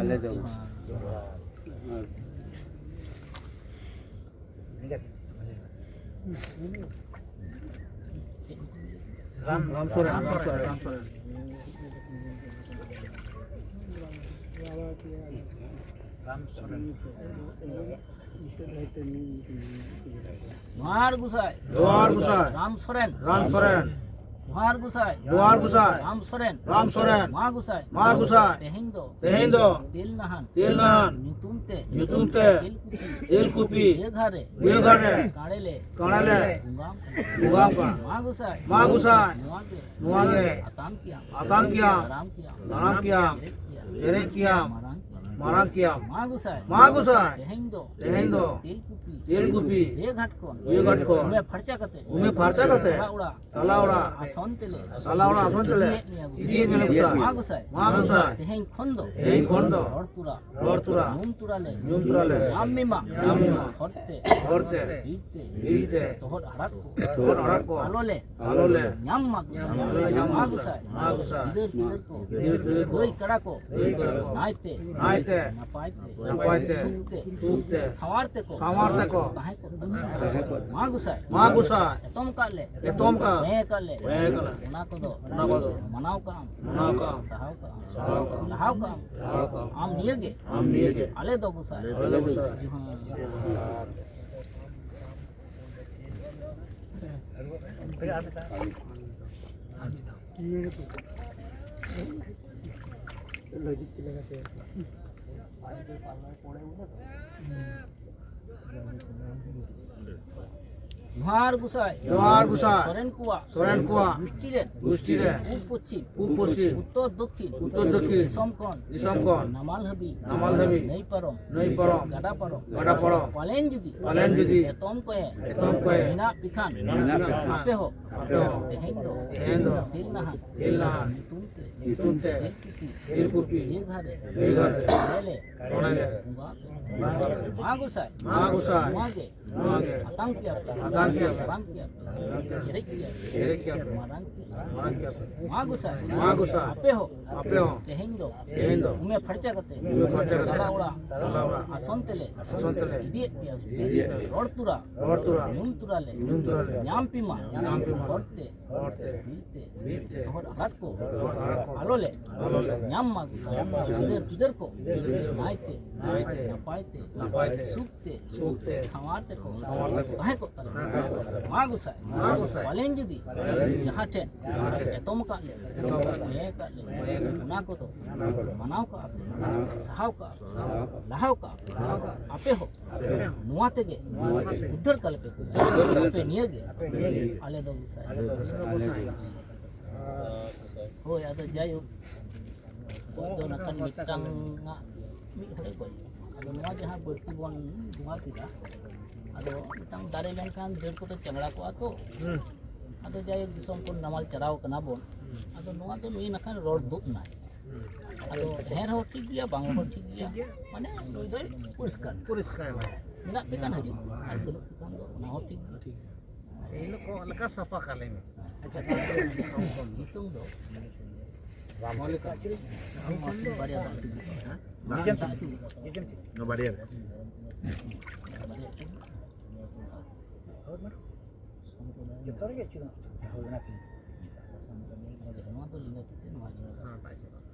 ᱟᱞᱮ ᱫᱚ᱾ ᱡᱚᱦᱟᱨ᱾ ᱡᱚᱦᱟᱨ᱾ ᱨᱟᱢ, ᱨᱟᱢ ᱥᱚᱨᱮᱱ, ᱨᱟᱢ ᱥᱚᱨᱮᱱ, ᱨᱟᱢ ᱥᱚᱨᱮᱱ᱾ ᱨᱟᱢ ᱥᱚᱨᱮᱱ᱾ ᱡᱚᱦᱟᱨ ᱜᱚᱸᱥᱟᱭ᱾ ᱡᱚᱦᱟᱨ ᱜᱚᱸᱥᱟᱭ᱾ ᱨᱟᱢ ᱥᱚᱨᱮᱱ᱾ ᱨᱟᱢ ᱥᱚᱨᱮᱱ᱾ ᱡᱚᱦᱟᱨ ᱜᱚᱸᱥᱟᱭ᱾ ᱡᱚᱦᱟᱨ ᱜᱚᱸᱥᱟᱭ᱾ ᱨᱟᱢ ᱥᱚᱨᱮᱱ᱾ ᱨᱟᱢ ᱥᱚᱨᱮᱱ᱾ ᱢᱟ ᱜᱚᱸᱥᱟᱭ᱾ ᱢᱟ ᱜᱚᱸᱥᱟᱭ᱾ ᱛᱮᱦᱮᱧ ᱫᱚ᱾ ᱛᱮᱦᱮᱧ ᱫᱚ᱾ ᱛᱮᱞ ᱱᱟᱦᱟᱱ᱾ ᱛᱮᱞ ᱱᱟᱦᱟᱱ᱾ ᱧᱩᱛᱩᱢ ᱛᱮ᱾ ᱧᱩᱛᱩᱢ ᱛᱮ᱾ ᱛᱮᱞᱠᱩᱯᱤ᱾ ᱛᱮᱞᱠᱩᱯᱤ᱾ ᱵᱮᱜᱷᱟ ᱨᱮ᱾ ᱵᱮᱜᱷᱟ ᱨᱮ᱾ ᱠᱟᱲᱮ ᱞᱮ᱾ ᱠᱟᱲᱮ ᱞᱮ᱾ ᱵᱚᱸᱜᱟᱢ ᱠᱟᱱᱟ᱾ ᱵᱚᱸᱜᱟᱢ ᱠᱟᱱᱟ᱾ ᱢᱟ ᱜᱚᱸᱥᱟᱭ᱾ ᱢᱟ ᱜᱚᱸᱥᱟᱭ᱾ ᱱᱚᱣᱟ ᱜᱮ᱾ ᱱᱚᱣᱟ ᱜᱮ᱾ ᱟᱛᱟᱝ ᱠᱮᱭᱟᱢ᱾ ᱟᱛᱟᱝ ᱠᱮᱭᱟᱢ᱾ ᱫᱟᱨᱟᱢ ᱠᱮᱭᱟᱢ᱾ ᱫᱟᱨᱟᱢ ᱠᱮᱭᱟᱢ᱾ ᱯᱮᱨᱮᱡ ᱠᱮᱭᱟᱢ᱾ ᱯᱮᱨᱮᱡ ᱠᱮᱭᱟᱢ᱾ ᱢᱟᱨᱟᱝ ᱠᱮᱭᱟᱢ᱾ ᱢᱟᱨᱟᱝ ᱠᱮᱭᱟᱢ᱾ ᱢᱟ ᱜᱚᱸᱥᱟᱭ᱾ ᱢᱟ ᱜᱚᱸᱥᱟᱭ᱾ ᱛᱮᱦᱮᱧ ᱫᱚ᱾ ᱛᱮᱦᱮᱧ ᱫᱚ᱾ ᱛᱮᱞᱠᱩᱯᱤ᱾ ᱛᱮᱞᱠᱩᱯᱤ᱾ ᱵᱮᱜᱷᱟᱴ ᱠᱷᱚᱱ᱾ ᱵᱮᱜᱷᱟᱴ ᱠᱷᱚᱱ᱾ ᱩᱢᱮ ᱯᱷᱟᱨᱪᱟ ᱠᱟᱛᱮ᱾ ᱩᱢᱮ ᱯᱷᱟᱨᱪᱟ ᱠᱟᱛᱮ᱾ ᱛᱟᱞᱟ ᱚᱲᱟᱜ᱾ ᱛᱟᱞᱟ ᱚᱲᱟᱜ᱾ ᱟᱥᱚᱱ ᱛᱮᱞᱮ᱾ ᱛᱟᱞᱟ ᱚᱲᱟᱜ ᱟᱥᱚᱱ ᱛᱮᱞᱮ᱾ ᱤᱫᱤᱭᱮᱫ ᱢᱮᱭᱟ ᱜᱚᱸᱥᱟᱭ᱾ ᱤᱫᱤᱭᱮᱫ ᱢᱮᱭᱟ ᱜᱚᱸᱥᱟᱭ᱾ ᱢᱟ ᱜᱚᱸᱥᱟᱭ᱾ ᱢᱟ ᱜᱚᱸᱥᱟᱭ᱾ ᱛᱮᱦᱮᱧ ᱠᱷᱚᱱ ᱫᱚ᱾ ᱛᱮᱦᱮᱧ ᱠᱷᱚᱱ ᱫᱚ᱾ ᱨᱚᱲ ᱛᱩᱨᱟ᱾ ᱨᱚᱲ ᱛᱩᱨᱟ᱾ ᱧᱩᱢ ᱛᱩᱨᱟ ᱞᱮ᱾ ᱧᱩᱢ ᱛᱩᱨᱟ ᱞᱮ᱾ ᱧᱟᱢ ᱢᱮ ᱢᱟ᱾ ᱧᱟᱢ ᱢᱮ ᱢᱟ᱾ ᱦᱚᱨᱛᱮ᱾ ᱦᱚᱨᱛᱮ᱾ ᱵᱤᱨᱛᱮ᱾ ᱵᱤᱨᱛᱮ᱾ ᱛᱚᱦᱚᱫ ᱟᱲᱟᱜ ᱠᱚ᱾ ᱛᱚᱦᱚᱫ ᱟᱲᱟᱜ ᱠᱚ᱾ ᱟᱞᱚ ᱞᱮ᱾ ᱟᱞᱚ ᱞᱮ᱾ ᱧᱟᱢ ᱢᱟ ᱜᱚᱸᱥᱟᱭ᱾ ᱟᱞᱚ ᱞᱮ ᱧᱟᱢ ᱢᱟ ᱢᱟ ᱜᱚᱸᱥᱟᱭ᱾ ᱜᱚᱸᱥᱟᱭ᱾ ᱢᱟ ᱜᱚᱸᱥᱟᱭ᱾ ᱜᱤᱫᱟᱹᱨ ᱯᱤᱫᱟᱹᱨ ᱠᱚ᱾ ᱜᱤᱫᱟᱹᱨ ᱯᱤᱫᱟᱹᱨ ᱠᱚ᱾ ᱜᱟᱹᱭ ᱠᱟᱰᱟ ᱠᱚ᱾ ᱜᱟᱹᱭ ᱠᱟᱰᱟ ᱠᱚ᱾ ᱱᱟᱭᱛᱮ᱾ ᱱᱟᱭᱛᱮ᱾ ᱱᱟᱯᱟᱭ ᱛᱮ᱾ ᱱᱟᱯᱟᱭ ᱛᱮ᱾ ᱥᱩᱠ ᱛᱮ᱾ ᱥᱩᱠ ᱛᱮ᱾ ᱥᱟᱶᱟᱨ ᱛᱮᱠᱚ᱾ ᱥᱟᱶᱟᱨ ᱛᱮᱠᱚ᱾ ᱛᱟᱦᱮᱸ ᱠᱚ᱾ ᱢᱟ ᱜᱚᱸᱥᱟᱭ᱾ ᱢᱟ ᱜᱚᱸᱥᱟᱭ᱾ ᱮᱛᱚᱢ ᱠᱟᱜ ᱞᱮ᱾ ᱮᱛᱚᱢ ᱠᱟᱜ᱾ ᱵᱮᱸ ᱠᱟᱜ ᱞᱮ᱾ ᱵᱮᱸ ᱠᱟᱜ ᱞᱮ᱾ ᱚᱱᱟ ᱠᱚᱫᱚ᱾ ᱚᱱᱟ ᱠᱚᱫᱚ᱾ ᱢᱟᱱᱟᱣ ᱠᱟᱜ ᱟᱢ᱾ ᱢᱟᱱᱟᱣ ᱠᱟᱜ ᱟᱢ᱾ ᱥᱟᱦᱟᱣ ᱠᱟᱜ ᱟᱢ᱾ ᱥᱟᱦᱟᱣ ᱠᱟᱜ ᱟᱢ᱾ ᱞᱟᱦᱟᱣ ᱠᱟᱜ ᱟᱢ᱾ ᱞᱟᱦᱟᱣ ᱠᱟᱜ ᱟᱢ᱾ ᱟᱢ ᱱᱤᱭᱟᱹ ᱜᱮ᱾ ᱟᱞᱮ ᱫᱚ ᱜᱚᱸᱥᱟᱭ᱾ ᱟᱞᱮ ᱫᱚ ᱜᱚᱸᱥᱟᱭ᱾ ᱡᱚᱦᱟᱨ᱾ ᱟᱨ ᱢᱤᱫ ᱫᱷᱟᱣ᱾ ᱡᱚᱦᱟᱨ ᱜᱚᱸᱥᱟᱭ᱾ ᱡᱚᱦᱟᱨ ᱜᱚᱸᱥᱟᱭ᱾ ᱥᱚᱨᱮᱱ ᱠᱚᱣᱟᱜ᱾ ᱥᱚᱨᱮᱱ ᱠᱚᱣᱟᱜ᱾ ᱜᱩᱥᱴᱤ ᱨᱮᱱ᱾ ᱜᱩᱥᱴᱤ ᱨᱮᱱ᱾ ᱯᱩᱵ ᱯᱚᱪᱷᱤᱢ᱾ ᱯᱩᱵ ᱯᱚᱪᱷᱤᱢ᱾ ᱩᱛᱛᱚᱨ ᱫᱚᱠᱷᱤᱱ᱾ ᱩᱛᱛᱚᱨ ᱫᱚᱠᱷᱤᱱ᱾ ᱫᱤᱥᱚᱢ ᱠᱷᱚᱱ᱾ ᱫᱤᱥᱚᱢ ᱠᱷᱚᱱ᱾ ᱱᱟᱢᱟᱞ ᱦᱟᱹᱵᱤ᱾ ᱱᱟᱢᱟᱞ ᱦᱟᱹᱵᱤ᱾ ᱱᱟᱹᱭ ᱯᱟᱨᱚᱢ᱾ ᱱᱟᱹᱭ ᱯᱟᱨᱚᱢ᱾ ᱜᱟᱰᱟ ᱯᱟᱨᱚᱢ᱾ ᱜᱟᱰᱟ ᱯᱟᱨᱚᱢ᱾ ᱯᱟᱞᱮᱱ ᱡᱩᱫᱤ᱾ ᱯᱟᱞᱮᱱ ᱡᱩᱫᱤ᱾ ᱮᱛᱚᱢ ᱠᱚᱭᱮ᱾ ᱮᱛᱚᱢ ᱠᱚᱭᱮ᱾ ᱢᱮᱱᱟᱜ ᱯᱮ ᱠᱷᱟᱱ᱾ ᱢᱮᱱᱟᱜ ᱯᱮ ᱠᱷᱟᱱ᱾ ᱟᱯᱮ ᱦᱚᱸ᱾ ᱟᱯᱮ ᱦᱚᱸ᱾ ᱛᱮᱦᱮᱧ ᱫᱚ᱾ ᱛᱮᱦᱮᱧ ᱫᱚ᱾ ᱛᱤᱞ ᱱᱟᱦᱟᱱ᱾ ᱛᱤᱞ ᱱᱟᱦᱟᱱ᱾ ᱧᱩᱛᱩᱢ ᱛᱮ᱾ ᱧᱩᱛᱩᱢ ᱛᱮ᱾ ᱛᱤᱞ ᱠᱩᱯᱤ᱾ ᱛᱤᱞ ᱠᱩᱯᱤ᱾ ᱤᱭᱟᱹ ᱜᱷᱟᱨᱮ᱾ ᱤᱭᱟᱹ ᱜᱷᱟᱨᱮ᱾ ᱱᱚᱰᱮ ᱞᱮ᱾ ᱱᱚᱰᱮ ᱞᱮ᱾ ᱵᱚᱸᱜᱟ᱾ ᱢᱟ ᱜᱚᱸᱥᱟᱭ᱾ ᱢᱟ ᱜᱚᱸᱥᱟᱭ᱾ ᱱᱚᱣᱟ ᱜᱮ᱾ ᱱᱚᱣᱟ ᱜᱮ᱾ ᱟᱛᱟᱝ ᱠᱮᱜᱼᱟ ᱯᱮ᱾ ᱟᱛᱟᱝ ᱠᱮᱜᱼᱟ ᱯᱮ᱾ ᱵᱟᱝ ᱠᱮᱜᱼᱟ ᱯᱮ᱾ ᱪᱮᱨᱮᱡ ᱠᱮᱜᱼᱟ ᱯᱮ᱾ ᱪᱮᱨᱮᱡ ᱠᱮᱜᱼᱟ ᱯᱮ᱾ ᱢᱟᱨᱟᱝ ᱠᱮᱜᱼᱟ ᱯᱮ᱾ ᱢᱟᱨᱟᱝ ᱠᱮᱜᱼᱟ ᱯᱮ᱾ ᱢᱟ ᱜᱚᱸᱥᱟᱭ᱾ ᱢᱟ ᱜᱚᱸᱥᱟᱭ᱾ ᱟᱯᱮ ᱦᱚᱸ᱾ ᱟᱯᱮ ᱦᱚᱸ᱾ ᱛᱮᱦᱮᱧ ᱫᱚ᱾ ᱛᱮᱦᱮᱧ ᱫᱚ᱾ ᱩᱢᱮ ᱯᱷᱟᱨᱪᱟ ᱠᱟᱛᱮ᱾ ᱩᱢᱮ ᱯᱷᱟᱨᱪᱟ ᱠᱟᱛᱮ᱾ ᱪᱟᱞᱟ ᱚᱲᱟᱜ᱾ ᱪᱟᱞᱟ ᱚᱲᱟᱜ᱾ ᱟᱥᱚᱱ ᱛᱮᱞᱮ᱾ ᱟᱥᱚᱱ ᱛᱮᱞᱮ᱾ ᱤᱫᱤᱭᱮᱫ ᱯᱮᱭᱟ᱾ ᱤᱫᱤᱭᱮᱫ ᱯᱮᱭᱟ᱾ ᱨᱚᱲ ᱛᱩᱨᱟ᱾ ᱨᱚᱲ ᱛᱩᱨᱟ᱾ ᱧᱩᱢ ᱛᱩᱨᱟ ᱞᱮ᱾ ᱧᱩᱢ ᱛᱩᱨᱟ ᱞᱮ᱾ ᱧᱟᱢ ᱯᱮ ᱢᱟ᱾ ᱧᱟᱢ ᱯᱮ ᱢᱟ᱾ ᱦᱚᱨᱛᱮ᱾ ᱦᱚᱨᱛᱮ᱾ ᱵᱤᱨᱛᱮ᱾ ᱵᱤᱨᱛᱮ᱾ ᱛᱚᱦᱚᱫ ᱟᱲᱟᱜ ᱠᱚ᱾ ᱛᱚᱦᱚᱫ ᱟᱲᱟᱜ ᱠᱚ᱾ ᱟᱞᱚ ᱞᱮ᱾ ᱟᱞᱚ ᱞᱮ᱾ ᱧᱟᱢ ᱢᱟ᱾ ᱧᱟᱢ ᱢᱟ᱾ ᱜᱤᱫᱟᱹᱨ ᱯᱤᱫᱟᱹᱨ ᱠᱚ᱾ ᱜᱤᱫᱟᱹᱨ ᱯᱤᱫᱟᱹᱨ ᱠᱚ᱾ ᱱᱟᱭᱛᱮ᱾ ᱱᱟᱭᱛᱮ᱾ ᱱᱟᱯᱟᱭ ᱛᱮ᱾ ᱱᱟᱯᱟᱭ ᱛᱮ᱾ ᱥᱩᱠ ᱛᱮ᱾ ᱥᱩᱠ ᱛᱮ᱾ ᱥᱟᱶᱟᱨ ᱛᱮᱠᱚ᱾ ᱥᱟᱶᱟᱨ ᱛᱮᱠᱚ᱾ ᱛᱟᱦᱮᱸ ᱠᱚᱜ ᱛᱟᱞᱮ᱾ ᱛᱟᱦᱮᱸ ᱠᱚᱜ ᱛᱟᱞᱮ᱾ ᱢᱟ ᱜᱚᱸᱥᱟᱭ᱾ ᱢᱟ ᱜᱚᱸᱥᱟᱭ᱾ ᱯᱟᱞᱮᱱ ᱡᱩᱫᱤ᱾ ᱯᱟᱞᱮᱱ ᱡᱩᱫᱤ᱾ ᱡᱟᱦᱟᱸ ᱴᱷᱮᱱ᱾ ᱡᱟᱦᱟᱸ ᱴᱷᱮᱱ᱾ ᱮᱛᱚᱢ ᱟᱠᱟᱫ ᱞᱮ᱾ ᱮᱛᱚᱢ ᱟᱠᱟᱫ ᱞᱮ᱾ ᱚᱱᱟ ᱠᱚᱫᱚ᱾ ᱚᱱᱟ ᱠᱚᱫᱚ᱾ ᱢᱟᱱᱟᱣ ᱠᱟᱜᱼᱟ ᱯᱮ᱾ ᱢᱟᱱᱟᱣ ᱠᱟᱜᱼᱟ᱾ ᱥᱟᱦᱟᱣ ᱠᱟᱜᱼᱟ ᱯᱮ᱾ ᱥᱟᱦᱟᱣ ᱠᱟᱜᱼᱟ ᱯᱮ᱾ ᱞᱟᱦᱟᱣ ᱠᱟᱜᱼᱟ ᱯᱮ᱾ ᱞᱟᱦᱟᱣ ᱠᱟᱜᱼᱟ ᱯᱮ᱾ ᱟᱯᱮ ᱦᱚᱸ᱾ ᱟᱯᱮ ᱦᱚᱸ᱾ ᱱᱚᱣᱟ ᱛᱮᱜᱮ᱾ ᱱᱚᱣᱟ ᱛᱮᱜᱮ᱾ ᱩᱫᱽᱫᱷᱟᱹᱨ ᱠᱟᱞᱮ ᱯᱮ᱾ ᱩᱫᱽᱫᱷᱟᱹᱨ ᱠᱟᱞᱮ ᱯᱮ᱾ ᱟᱯᱮ ᱱᱤᱭᱟᱹ ᱜᱮ᱾ ᱟᱯᱮ ᱱᱤᱭᱟᱹ ᱜᱮ᱾ ᱟᱞᱮ ᱫᱚ ᱜᱚᱸᱥᱟᱭ᱾ ᱟᱞᱮ ᱫᱚ ᱜᱚᱸᱥᱟᱭ᱾ ᱦᱳᱭ, ᱟᱫᱚ ᱡᱟᱭᱦᱳᱠ, ᱜᱚᱡ ᱫᱚ ᱱᱟᱠᱷᱟᱱ ᱢᱤᱫᱴᱟᱝ ᱟᱜ ᱢᱤᱫ ᱦᱚᱲᱮ ᱜᱚᱡ ᱮᱱᱟ᱾ ᱟᱫᱚ ᱱᱚᱣᱟ ᱡᱟᱦᱟᱸ ᱵᱟᱹᱲᱛᱤ ᱵᱚᱱ ᱵᱚᱸᱜᱟ ᱠᱮᱫᱟ, ᱟᱫᱚ ᱢᱤᱫᱴᱟᱝ ᱫᱟᱨᱮ ᱞᱮᱱᱠᱷᱟᱱ ᱰᱟᱹᱨ ᱠᱚᱫᱚ ᱪᱮᱝᱲᱟ ᱠᱚᱜᱼᱟ ᱛᱚ᱾ ᱦᱩᱸ᱾ ᱟᱫᱚ ᱡᱟᱭᱦᱳᱠ, ᱫᱤᱥᱚᱢ ᱠᱷᱚᱱ ᱱᱟᱢᱟᱞ ᱪᱟᱞᱟᱣ ᱠᱟᱱᱟ ᱵᱚᱱ, ᱦᱩᱸ᱾ ᱟᱫᱚ ᱱᱚᱣᱟ ᱫᱚ ᱱᱩᱭ ᱱᱟᱠᱷᱟᱱ ᱨᱚᱲ ᱫᱩᱜ ᱮᱱᱟᱭ᱾ ᱦᱩᱸ᱾ ᱟᱫᱚ ᱦᱮᱸ ᱨᱮᱦᱚᱸ ᱴᱷᱤᱠ ᱜᱮᱭᱟ, ᱵᱟᱝ ᱨᱮᱦᱚᱸ ᱴᱷᱤᱠ ᱜᱮᱭᱟ, ᱴᱷᱤᱠ ᱜᱮᱭᱟ᱾ ᱢᱟᱱᱮ ᱱᱩᱭ ᱫᱚᱭ ᱯᱚᱨᱤᱥᱠᱟᱨ᱾ ᱯᱚᱨᱤᱥᱠᱟᱨ ᱮᱱᱟᱭ᱾ ᱢᱮᱱᱟᱜ ᱯᱮ ᱠᱷᱟᱱ ᱦᱤᱡᱩᱜ ᱢᱮ, ᱟᱨ ᱵᱟᱹᱱᱩᱜ ᱯᱮ ᱠᱷᱟᱱ ᱫᱚ ᱚᱱᱟ ᱦᱚᱸ ᱴᱷᱤᱠ ᱜᱮᱭᱟ᱾ ᱴᱷᱤᱠ ᱜᱮᱭᱟ᱾ ᱤᱧ ᱫᱚ ᱠᱚ ᱞᱮᱠᱟ ᱥᱟᱯᱷᱟ ᱠᱟᱞᱮ ᱢᱮ᱾ ᱟᱪᱪᱷᱟ, ᱧᱩᱛᱩᱢ ᱫᱚ? ᱨᱟᱢ᱾ ᱵᱟᱨᱭᱟ ᱫᱚ ᱟᱹᱛᱩ ᱜᱮ᱾ ᱦᱮᱸ? ᱵᱟᱨᱭᱟ ᱨᱮ᱾ ᱵᱟᱨᱭᱟ ᱨᱮ᱾ ᱡᱚᱛᱚ ᱨᱮᱜᱮ ᱟᱹᱪᱩᱨᱚᱜ ᱢᱮ᱾ ᱦᱳᱭ, ᱚᱱᱟ ᱛᱮᱜᱮ᱾ ᱟᱪᱪᱷᱟ, ᱱᱚᱣᱟ ᱫᱚ ᱞᱤᱸᱜᱟ ᱛᱤ ᱛᱮ, ᱱᱚᱣᱟ ᱞᱤᱸᱜᱟ ᱛᱤ ᱛᱮ᱾ ᱦᱮᱸ, ᱵᱟᱭ ᱪᱟᱞᱟᱜᱼᱟ᱾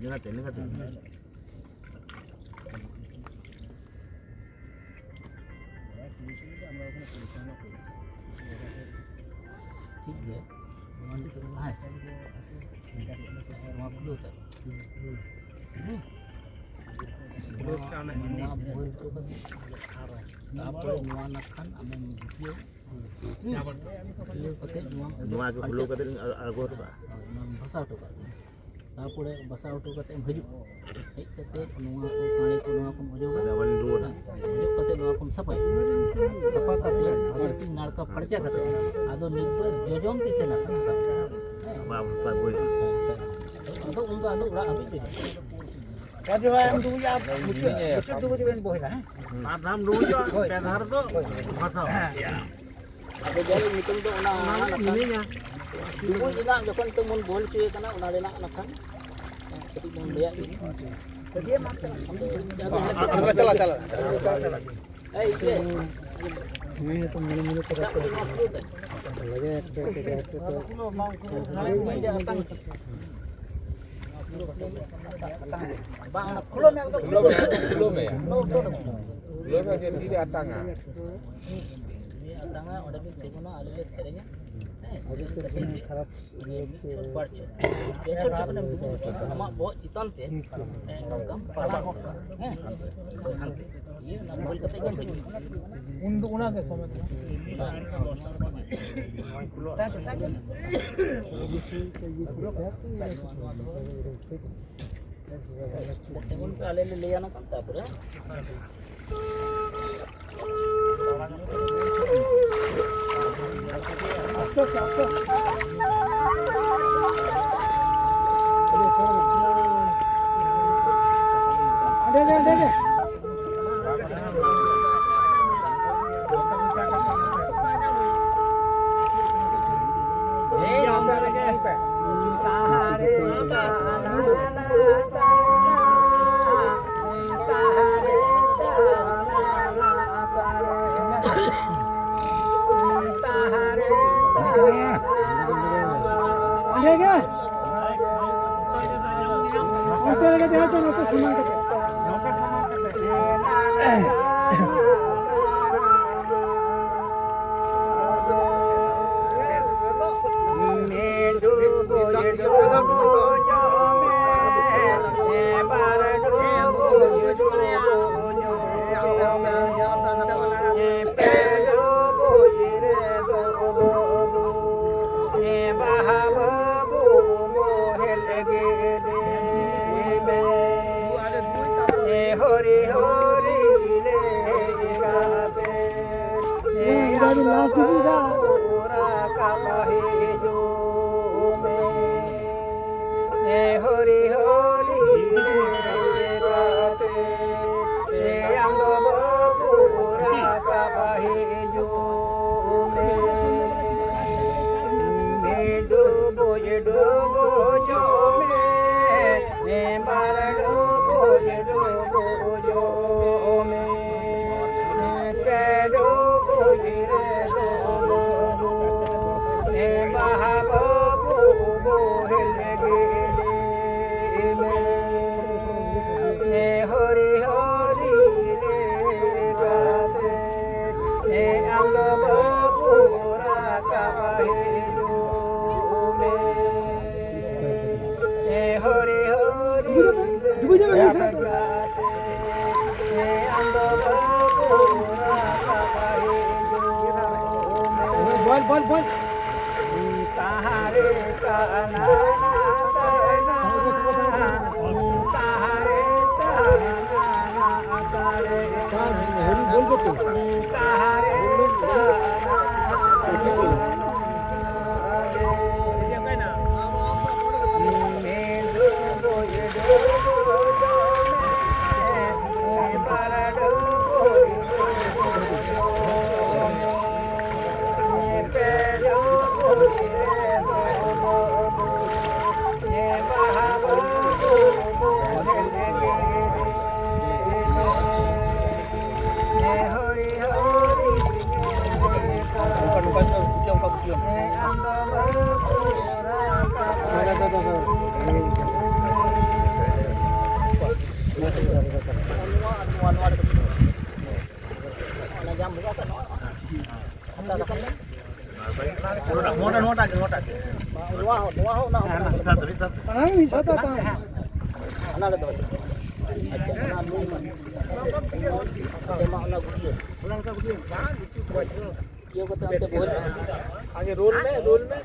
ᱞᱤᱸᱜᱟ ᱛᱮ, ᱞᱤᱸᱜᱟ ᱛᱮ᱾ ᱴᱷᱤᱠ ᱜᱮᱭᱟ᱾ ᱱᱚᱣᱟ ᱱᱤᱛᱚᱜ ᱫᱚ ᱛᱟᱦᱮᱸ ᱦᱚᱪᱚ᱾ ᱱᱚᱣᱟ ᱠᱷᱩᱞᱟᱹᱣ ᱛᱟᱭ᱾ ᱦᱩᱸ᱾ ᱱᱚᱣᱟ ᱵᱚᱦᱮᱞ ᱦᱚᱪᱚ ᱠᱟᱛᱮ, ᱛᱟᱨᱯᱚᱨᱮ ᱱᱚᱣᱟ ᱱᱟᱠᱷᱟᱱ ᱟᱢᱮᱢ ᱜᱩᱴᱤᱭᱟᱹᱣ, ᱜᱩᱴᱤᱭᱟᱹᱣ ᱠᱟᱛᱮ ᱱᱚᱣᱟ ᱱᱚᱣᱟ ᱜᱮ ᱦᱩᱞᱟᱹᱣ ᱠᱟᱛᱮ ᱞᱤᱧ ᱟᱬᱜᱚ ᱦᱚᱴᱚ ᱠᱟᱜᱼᱟ᱾ ᱦᱳᱭ, ᱚᱱᱟᱢ ᱵᱷᱟᱥᱟᱣ ᱦᱚᱴᱚ ᱠᱟᱜ ᱜᱮ᱾ ᱛᱟᱨᱯᱚᱨᱮ ᱵᱟᱥᱟ ᱦᱚᱴᱚ ᱠᱟᱛᱮ ᱮᱢ ᱦᱤᱡᱩᱜᱼᱟ᱾ ᱦᱮᱡ ᱠᱟᱛᱮ ᱱᱚᱣᱟ ᱠᱚ ᱠᱟᱹᱲᱤ ᱠᱚ ᱱᱚᱣᱟ ᱠᱚᱢ ᱚᱡᱚᱜᱟ᱾ ᱟᱫᱚ ᱟᱵᱟᱨ ᱞᱤᱧ ᱨᱩᱣᱟᱹᱲᱟ᱾ ᱚᱡᱚᱜ ᱠᱟᱛᱮ ᱱᱚᱣᱟ ᱠᱚᱢ ᱥᱟᱯᱷᱟᱭᱟ᱾ ᱥᱟᱯᱷᱟ ᱠᱟᱛᱮ ᱟᱫᱚ ᱢᱤᱫᱴᱤᱡ ᱱᱟᱲᱠᱟ ᱯᱷᱟᱨᱪᱟ ᱠᱟᱛᱮ ᱟᱫᱚ ᱱᱤᱛ ᱫᱚ ᱡᱚᱡᱚᱢ ᱛᱤ ᱛᱮ ᱱᱟᱲᱠᱟ ᱥᱟᱯᱷᱟ᱾ ᱟᱵᱚ ᱥᱟᱵ ᱦᱩᱭ᱾ ᱟᱫᱚ ᱩᱱ ᱫᱚ ᱟᱫᱚ ᱚᱲᱟᱜ ᱦᱟᱹᱵᱤᱡ ᱜᱮ᱾ ᱟᱹᱰᱤ ᱵᱷᱟᱭ ᱮᱢ ᱰᱩᱵᱩᱡᱟ, ᱢᱩᱪᱟᱹᱫ, ᱢᱩᱪᱟᱹᱫ ᱰᱩᱵᱩᱡ ᱵᱮᱱ ᱵᱚᱦᱮᱞᱟ, ᱦᱮᱸ? ᱵᱟᱨ ᱫᱷᱟᱣ ᱰᱩᱵᱩᱡᱚᱜᱼᱟ, ᱦᱳᱭ᱾ ᱯᱮ ᱫᱷᱟᱣ ᱨᱮᱫᱚ ᱵᱷᱟᱥᱟᱣ᱾ ᱟᱫᱚ ᱡᱟᱭᱦᱳᱠ, ᱱᱤᱛᱚᱝ ᱫᱚ ᱚᱱᱟ, ᱚᱱᱟ ᱚᱱᱟ ᱨᱮ ᱢᱤᱱᱟᱹᱧᱟ᱾ ᱰᱩᱵᱩᱡ ᱨᱮᱱᱟᱜ ᱡᱚᱠᱷᱚᱱ ᱱᱤᱛᱚᱝ ᱵᱚᱱ ᱵᱚᱦᱮᱞ ᱦᱚᱪᱚᱭᱮ ᱠᱟᱱᱟ, ᱚᱱᱟ ᱨᱮᱱᱟᱜ ᱱᱟᱠᱷᱟᱱ ᱠᱟᱹᱴᱤᱡ ᱵᱚᱱ ᱞᱟᱹᱭᱟᱜ ᱜᱮ᱾ ᱟᱫᱚ ᱪᱟᱞᱟᱜ, ᱪᱟᱞᱟᱜ᱾ ᱮᱭ, ᱤᱭᱟᱹ᱾ ᱱᱤᱭᱟᱹ ᱛᱚ ᱢᱚᱬᱮ ᱢᱤᱱᱤᱴ ᱯᱚᱨᱮ ᱛᱮ᱾ ᱵᱟᱡᱮ ᱮᱠᱴᱟ ᱛᱮ ᱡᱟᱦᱟᱸ ᱛᱮ ᱛᱚ᱾ ᱵᱟᱝ, ᱚᱱᱟ ᱠᱷᱩᱞᱟᱹᱣ ᱢᱮ ᱮᱠᱫᱚᱢ᱾ ᱠᱷᱩᱞᱟᱹᱣ ᱢᱮ, ᱠᱷᱩᱞᱟᱹᱣ ᱢᱮ᱾ ᱠᱷᱩᱞᱟᱹᱣ ᱢᱮ, ᱡᱮ ᱛᱤᱨᱮ ᱟᱛᱟᱝᱟ᱾ ᱩᱱᱤ ᱟᱛᱟᱝᱟ, ᱚᱸᱰᱮ ᱵᱤᱱ ᱛᱤᱸᱜᱩᱱᱟ, ᱟᱞᱮ ᱞᱮ ᱥᱮᱨᱮᱧᱟ᱾ ᱦᱮᱸ, ᱟᱹᱰᱤ ᱥᱮᱨᱮᱧ ᱩᱛᱟᱹᱨ ᱠᱟᱛᱮ ᱠᱷᱟᱨᱟᱯ ᱤᱭᱟᱹ ᱢᱤᱫ ᱪᱷᱚᱴ ᱵᱟᱨ ᱪᱷᱚᱴ᱾ ᱯᱮ ᱪᱷᱚᱴ ᱡᱚᱠᱷᱚᱱᱮᱢ ᱰᱩᱵᱩᱡ ᱠᱚᱣᱟ, ᱟᱢᱟᱜ ᱵᱚᱦᱚᱜ ᱪᱮᱛᱟᱱ ᱛᱮ, ᱦᱮᱸ, ᱱᱚᱝᱠᱟᱢ ᱯᱟᱲᱟᱣ ᱜᱚᱫ ᱠᱟᱜᱼᱟ᱾ ᱦᱮᱸ, ᱦᱟᱱᱛᱮ᱾ ᱤᱭᱟᱹ, ᱚᱱᱟ ᱵᱚᱞ ᱠᱟᱛᱮ ᱜᱮᱢ ᱦᱤᱡᱩᱜᱼᱟ᱾ ᱩᱱ ᱫᱚ ᱚᱱᱟ ᱜᱮ ᱥᱚᱢᱚᱭ ᱠᱟᱱᱟ᱾ ᱛᱟᱡᱟ, ᱛᱟᱡᱟ᱾ ᱛᱮᱢᱚᱱ ᱯᱮ ᱟᱞᱮ ᱞᱮ ᱞᱟᱹᱭᱟ ᱱᱟᱜ ᱠᱷᱟᱱ, ᱛᱟᱯᱚᱨᱮ᱾ ᱨᱟᱠᱟᱵ ᱦᱤᱡᱩᱜ ᱢᱮ᱾ ᱮ ᱦᱚᱨᱤ ᱦᱚᱨᱤ ᱨᱮ ᱠᱟᱛᱮ, ᱮ ᱟᱢ ᱫᱚ ᱵᱟᱹᱵᱩ ᱨᱟᱠᱟᱵ ᱦᱤᱡᱩᱜ ᱢᱮ᱾ ᱢᱤᱫ ᱰᱩᱵᱩᱡ ᱰᱩᱵᱩᱡᱚᱜ ᱢᱮ, ᱵᱟᱨ ᱰᱩᱵᱩᱡ ᱰᱩᱵᱩᱡᱚᱜ ᱢᱮ, ᱯᱮ ᱰᱩᱵᱩᱡ ᱨᱮ ᱰᱩᱵᱩᱡ, ᱵᱟᱦᱟ ᱵᱟᱹᱵᱩ ᱵᱚᱦᱮᱞ ᱜᱮᱞᱮ ᱢᱮ᱾ ᱦᱚᱨᱤ ᱦᱚᱨᱤ ᱨᱮ ᱠᱟᱛᱮ, ᱟᱢ ᱫᱚ ᱵᱟᱹᱵᱩ ᱨᱟᱠᱟᱵ ᱦᱤᱡᱩᱜ ᱢᱮ᱾ ᱮ ᱦᱚᱨᱤ ᱦᱚᱨᱤ ᱰᱩᱵᱩᱡ ᱡᱟᱭᱜᱟ ᱢᱮᱱᱟᱜᱼᱟ ᱥᱮ? ᱟᱢ ᱫᱚ ᱵᱟᱹᱵᱩ ᱨᱟᱠᱟᱵ ᱦᱤᱡᱩᱜ ᱢᱮ᱾ ᱵᱚᱞ, ᱵᱚᱞ, ᱵᱚᱞ᱾ ᱛᱟᱦᱟᱨᱮ ᱛᱟᱦᱟᱨᱮ ᱛᱟᱦᱟᱨᱮ ᱛᱟᱦᱟᱨᱮ ᱛᱟᱦᱟᱨᱮ ᱱᱚᱣᱟᱴᱟᱜ, ᱱᱚᱣᱟᱴᱟᱜ ᱜᱮ, ᱱᱚᱣᱟᱴᱟᱜ ᱜᱮ᱾ ᱱᱚᱣᱟ ᱦᱚᱸ, ᱱᱚᱣᱟ ᱦᱚᱸ, ᱚᱱᱟ ᱦᱚᱸ᱾ ᱦᱮᱸ, ᱢᱤᱫ ᱥᱟᱶ ᱛᱮ, ᱢᱤᱫ ᱥᱟᱶ ᱛᱮ᱾ ᱦᱟᱱᱟ ᱨᱮ ᱫᱚᱦᱚᱭ ᱯᱮ᱾ ᱟᱪᱪᱷᱟ, ᱚᱱᱟ ᱱᱩᱭ ᱢᱟ᱾ ᱟᱪᱪᱷᱟ, ᱢᱟ, ᱚᱱᱟ ᱜᱩᱴᱤᱭᱟᱹ᱾ ᱤᱭᱟᱹ ᱠᱟᱛᱮ ᱚᱱᱛᱮ ᱵᱚᱦᱮᱞ ᱢᱮ᱾ ᱟᱜᱮ ᱨᱳᱞ ᱢᱮ, ᱨᱳᱞ ᱢᱮ᱾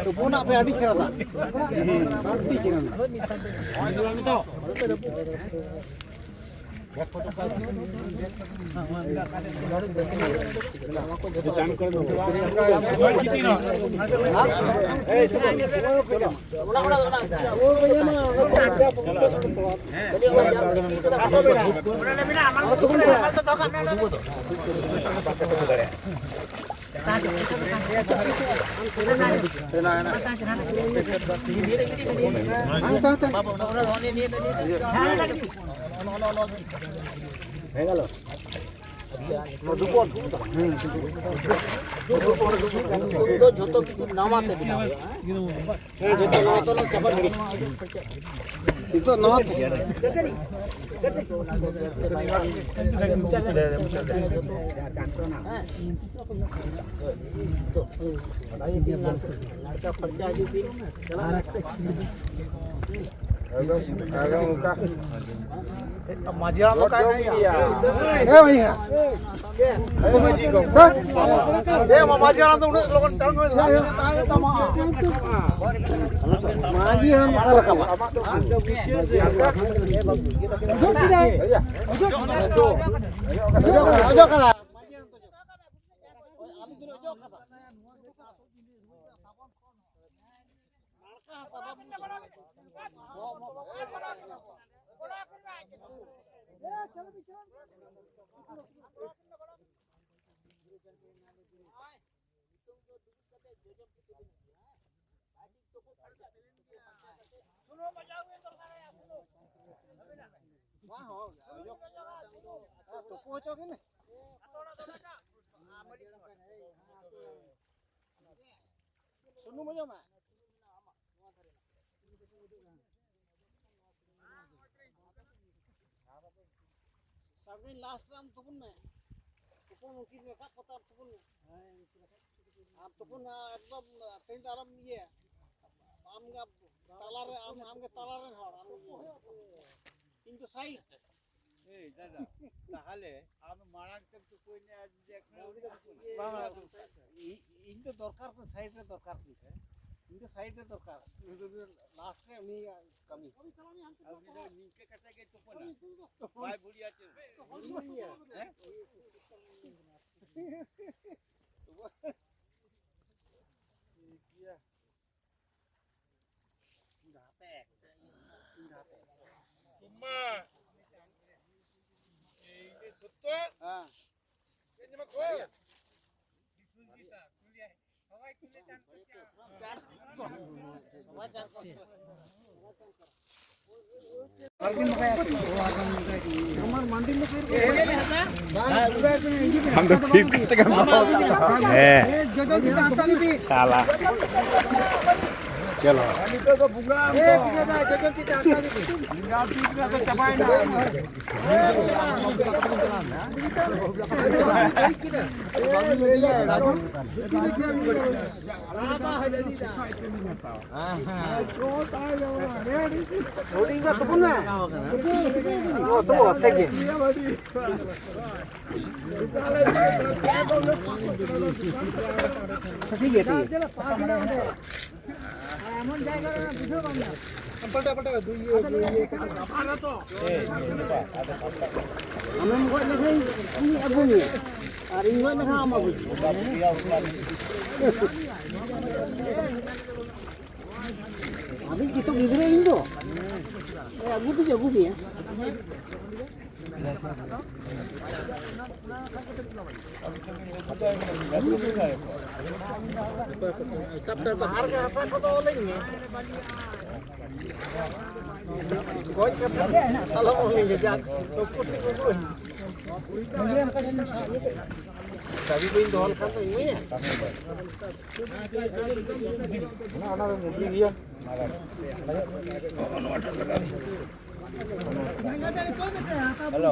ᱛᱩᱯᱩᱱᱟᱜ ᱯᱮ ᱟᱹᱰᱤ ᱪᱮᱦᱨᱟ ᱫᱟᱜ᱾ ᱟᱹᱰᱤ ᱪᱮᱦᱨᱟ᱾ ᱩᱱᱠᱩ ᱫᱚ ᱡᱷᱚᱛᱚ ᱠᱤᱪᱷᱩ ᱱᱟᱣᱟ ᱛᱮ ᱵᱮᱱᱟᱣ ᱦᱩᱭᱩᱜᱼᱟ, ᱦᱮᱸ? ᱦᱮᱸ, ᱡᱚᱛᱚ ᱱᱚᱣᱟ ᱫᱚᱞᱮ ᱪᱟᱵᱟ ᱜᱤᱰᱤ᱾ ᱱᱤᱛᱚᱜ ᱱᱚᱣᱟ ᱛᱮ᱾ ᱞᱟᱲᱠᱟ ᱯᱷᱟᱨᱪᱟ ᱦᱤᱡᱩᱜ ᱵᱤᱱ᱾ ᱪᱟᱞᱟᱜ ᱮᱠᱫᱚᱢ, ᱮᱠᱫᱚᱢ ᱚᱱᱠᱟ᱾ ᱢᱟᱹᱡᱷᱤ ᱦᱟᱲᱟᱢ ᱫᱚ ᱚᱠᱟᱭ ᱱᱟᱭ ᱭᱟ? ᱦᱮᱸ, ᱢᱟᱹᱡᱷᱤ ᱦᱟᱲᱟᱢ᱾ ᱦᱮᱸ, ᱢᱟᱹᱡᱷᱤ ᱦᱟᱲᱟᱢ ᱫᱚ ᱩᱱᱟᱹᱜ ᱞᱚᱜᱚᱱ ᱪᱟᱞᱟᱜ ᱢᱮ, ᱛᱟᱦᱮᱸ ᱛᱟᱢᱟ᱾ ᱢᱟᱹᱡᱷᱤ ᱦᱟᱲᱟᱢ ᱚᱠᱟ ᱨᱟᱠᱟᱵᱟ? ᱚᱡᱚᱜ ᱠᱮᱫᱟᱭ᱾ ᱚᱡᱚᱜ ᱠᱟᱱᱟ, ᱚᱡᱚᱜ ᱠᱟᱱᱟ᱾ ᱢᱟᱹᱡᱷᱤ ᱦᱟᱲᱟᱢ ᱫᱚ ᱚᱡᱚᱜ ᱠᱟᱫᱟ᱾ ᱱᱟᱲᱠᱟ ᱦᱟᱥᱟ ᱵᱟᱵᱚᱱ ᱡᱚᱢᱟ᱾ ᱵᱚᱦᱚᱜ ᱢᱚᱦᱚᱜ ᱵᱟᱵᱚᱱ ᱡᱚᱢᱟ᱾ ᱵᱟᱝ, ᱦᱚᱸ, ᱚᱡᱚᱜ, ᱦᱮᱸ, ᱛᱩᱯᱩ ᱦᱚᱪᱚ ᱠᱤᱱ ᱢᱮ᱾ ᱥᱩᱱᱩᱢ ᱚᱡᱚᱜ ᱢᱮ᱾ ᱥᱟᱵ ᱠᱟᱹᱧ ᱞᱟᱥᱴ ᱨᱮ ᱟᱢ ᱛᱩᱯᱩᱱ ᱢᱮ᱾ ᱛᱩᱯᱩᱱ ᱩᱱᱠᱤᱱ ᱨᱟᱠᱟᱵ ᱠᱟᱛᱮ ᱟᱢ ᱛᱩᱯᱩᱱ ᱢᱮ᱾ ᱟᱢ ᱛᱩᱯᱩᱱ ᱢᱮ, ᱮᱠᱫᱚᱢ ᱛᱮᱦᱮᱧ ᱫᱚ ᱟᱞᱚᱢ ᱤᱭᱟᱹ᱾ ᱟᱢ ᱜᱮ ᱛᱟᱞᱟᱨᱮ, ᱟᱢ, ᱟᱢ ᱜᱮ ᱛᱟᱞᱟᱨᱮᱱ ᱦᱚᱲ, ᱟᱢ ᱜᱮ᱾ ᱤᱧ ᱫᱚ ᱥᱟᱭᱤᱰ᱾ ᱮᱭ ᱫᱟᱫᱟ, ᱛᱟᱦᱞᱮ ᱟᱢ ᱢᱟᱲᱟᱝ ᱛᱮᱢ ᱛᱩᱯᱩᱭ ᱱᱟ, ᱟᱨ ᱡᱩᱫᱤ ᱮᱠᱷᱚᱱ ᱟᱹᱣᱨᱤ ᱛᱩᱯᱩᱭ ᱱᱟ? ᱵᱟᱝ, ᱤ-, ᱤᱧ ᱫᱚ ᱫᱚᱨᱠᱟᱨ ᱠᱟᱱᱟ, ᱥᱟᱭᱤᱰ ᱨᱮ ᱫᱚᱨᱠᱟᱨ ᱠᱟᱱᱟ᱾ ᱤᱧ ᱫᱚ ᱥᱟᱭᱤᱰ ᱨᱮ ᱫᱚᱨᱠᱟᱨ᱾ ᱞᱟᱥᱴ ᱨᱮ ᱩᱱᱤᱭᱟᱜ ᱠᱟᱹᱢᱤ᱾ ᱩᱱᱤ ᱫᱚ ᱱᱤᱝᱠᱟᱹ ᱠᱟᱛᱮ ᱜᱮ ᱛᱩᱯᱩᱱᱟ᱾ ᱵᱟᱭ ᱵᱷᱩᱲᱤᱭᱟ ᱪᱮᱫ? ᱦᱮᱸ? ᱴᱷᱤᱠ ᱜᱮᱭᱟ᱾ ᱛᱩᱢᱟ᱾ ᱤᱧ ᱫᱚ ᱥᱚᱛᱛᱚ᱾ ᱦᱮᱸ᱾ ᱤᱧ ᱢᱟ ᱠᱚ᱾ ᱟᱢ ᱫᱚ ᱯᱷᱤᱴ ᱠᱟᱛᱮ ᱜᱮᱢ ᱫᱚᱦᱚ ᱠᱟᱜᱼᱟ᱾ ᱦᱮᱸ᱾ ᱪᱟᱞᱟᱣ᱾ ᱪᱚᱞᱚ᱾ ᱦᱩᱰᱤᱧ ᱫᱚ ᱛᱩᱯᱩᱱ ᱢᱮ᱾ ᱛᱩᱯᱩ, ᱛᱩᱯᱩ, ᱛᱩᱯᱩ, ᱴᱷᱤᱠ ᱜᱮᱭᱟ᱾ ᱴᱷᱤᱠ ᱜᱮᱭᱟ, ᱴᱷᱤᱠ ᱜᱮᱭᱟ᱾ ᱟᱢᱮᱢ ᱜᱚᱡ ᱞᱮᱠᱷᱟᱱ ᱤᱧ ᱟᱹᱜᱩ ᱢᱮᱭᱟ, ᱟᱨ ᱤᱧ ᱜᱚᱡ ᱞᱮᱠᱷᱟᱱ ᱟᱢ ᱟᱹᱜᱩ ᱢᱮᱭᱟ᱾ ᱟᱹᱵᱤᱱ ᱠᱤᱪᱷᱩ ᱜᱤᱫᱽᱨᱟᱹ ᱤᱧ ᱫᱚ, ᱟᱹᱜᱩ ᱫᱚᱧ ᱟᱹᱜᱩ ᱢᱮᱭᱟ᱾ ᱟᱨ ᱦᱟᱥᱟ ᱠᱚᱫᱚ ᱚᱞᱟᱹᱧ ᱢᱮ᱾ ᱜᱚᱡ ᱠᱟᱛᱮ ᱟᱞᱚᱢ ᱚᱞᱟᱹᱧᱟ, ᱡᱟ ᱥᱚᱢᱯᱚᱛᱤ ᱠᱚᱫᱚ᱾ ᱪᱟᱵᱤ ᱠᱚᱧ ᱫᱚᱦᱚ ᱞᱮᱠᱷᱟᱱ ᱫᱚ ᱤᱢᱟᱹᱧᱟ? ᱚᱱᱟ, ᱚᱱᱟ ᱫᱚ ᱢᱩᱵᱞᱤ ᱜᱮᱭᱟ᱾ ᱦᱮᱞᱳ᱾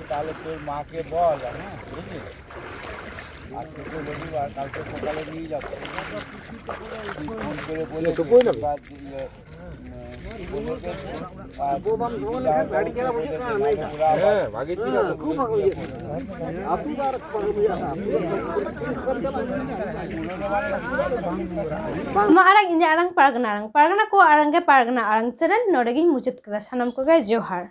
ᱛᱟᱦᱚᱞᱮ ᱛᱳর মাকে বল, হ্যাঁ, বুঝলি? আজকে তো রবিবার, কালকে সকালে নিয়ে যাবো। তুই ফোন করে বলে দিস, ᱵᱟᱭ ᱫᱩᱲᱩᱵ ᱮᱱᱟ᱾ ᱵᱟᱭ ᱫᱩᱲᱩᱵ ᱮᱱᱟ᱾ ᱦᱮᱸ, ᱵᱷᱟᱜᱮ ᱴᱷᱤᱠ ᱟᱫᱚ᱾ ᱠᱷᱩᱵ ᱵᱷᱟᱜᱮ ᱵᱩᱡᱷᱟᱹᱜ ᱠᱟᱱᱟ᱾ ᱟᱹᱛᱩ ᱫᱚ ᱟᱨ ᱵᱟᱝ ᱵᱩᱡᱷᱟᱹᱜ ᱠᱟᱱᱟ᱾ ᱟᱢᱟᱜ ᱟᱲᱟᱝ, ᱤᱧᱟᱹᱜ ᱟᱲᱟᱝ, ᱯᱟᱨᱜᱟᱱᱟ ᱟᱲᱟᱝ, ᱯᱟᱨᱜᱟᱱᱟ ᱠᱚᱣᱟᱜ ᱟᱲᱟᱝ ᱜᱮ ᱯᱟᱨᱜᱟᱱᱟ ᱟᱲᱟᱝ ᱪᱮᱱᱮᱞ᱾ ᱱᱚᱰᱮ ᱜᱤᱧ ᱢᱩᱪᱟᱹᱫ ᱠᱮᱫᱟ᱾ ᱥᱟᱱᱟᱢ ᱠᱚᱜᱮ ᱡᱚᱦᱟᱨ᱾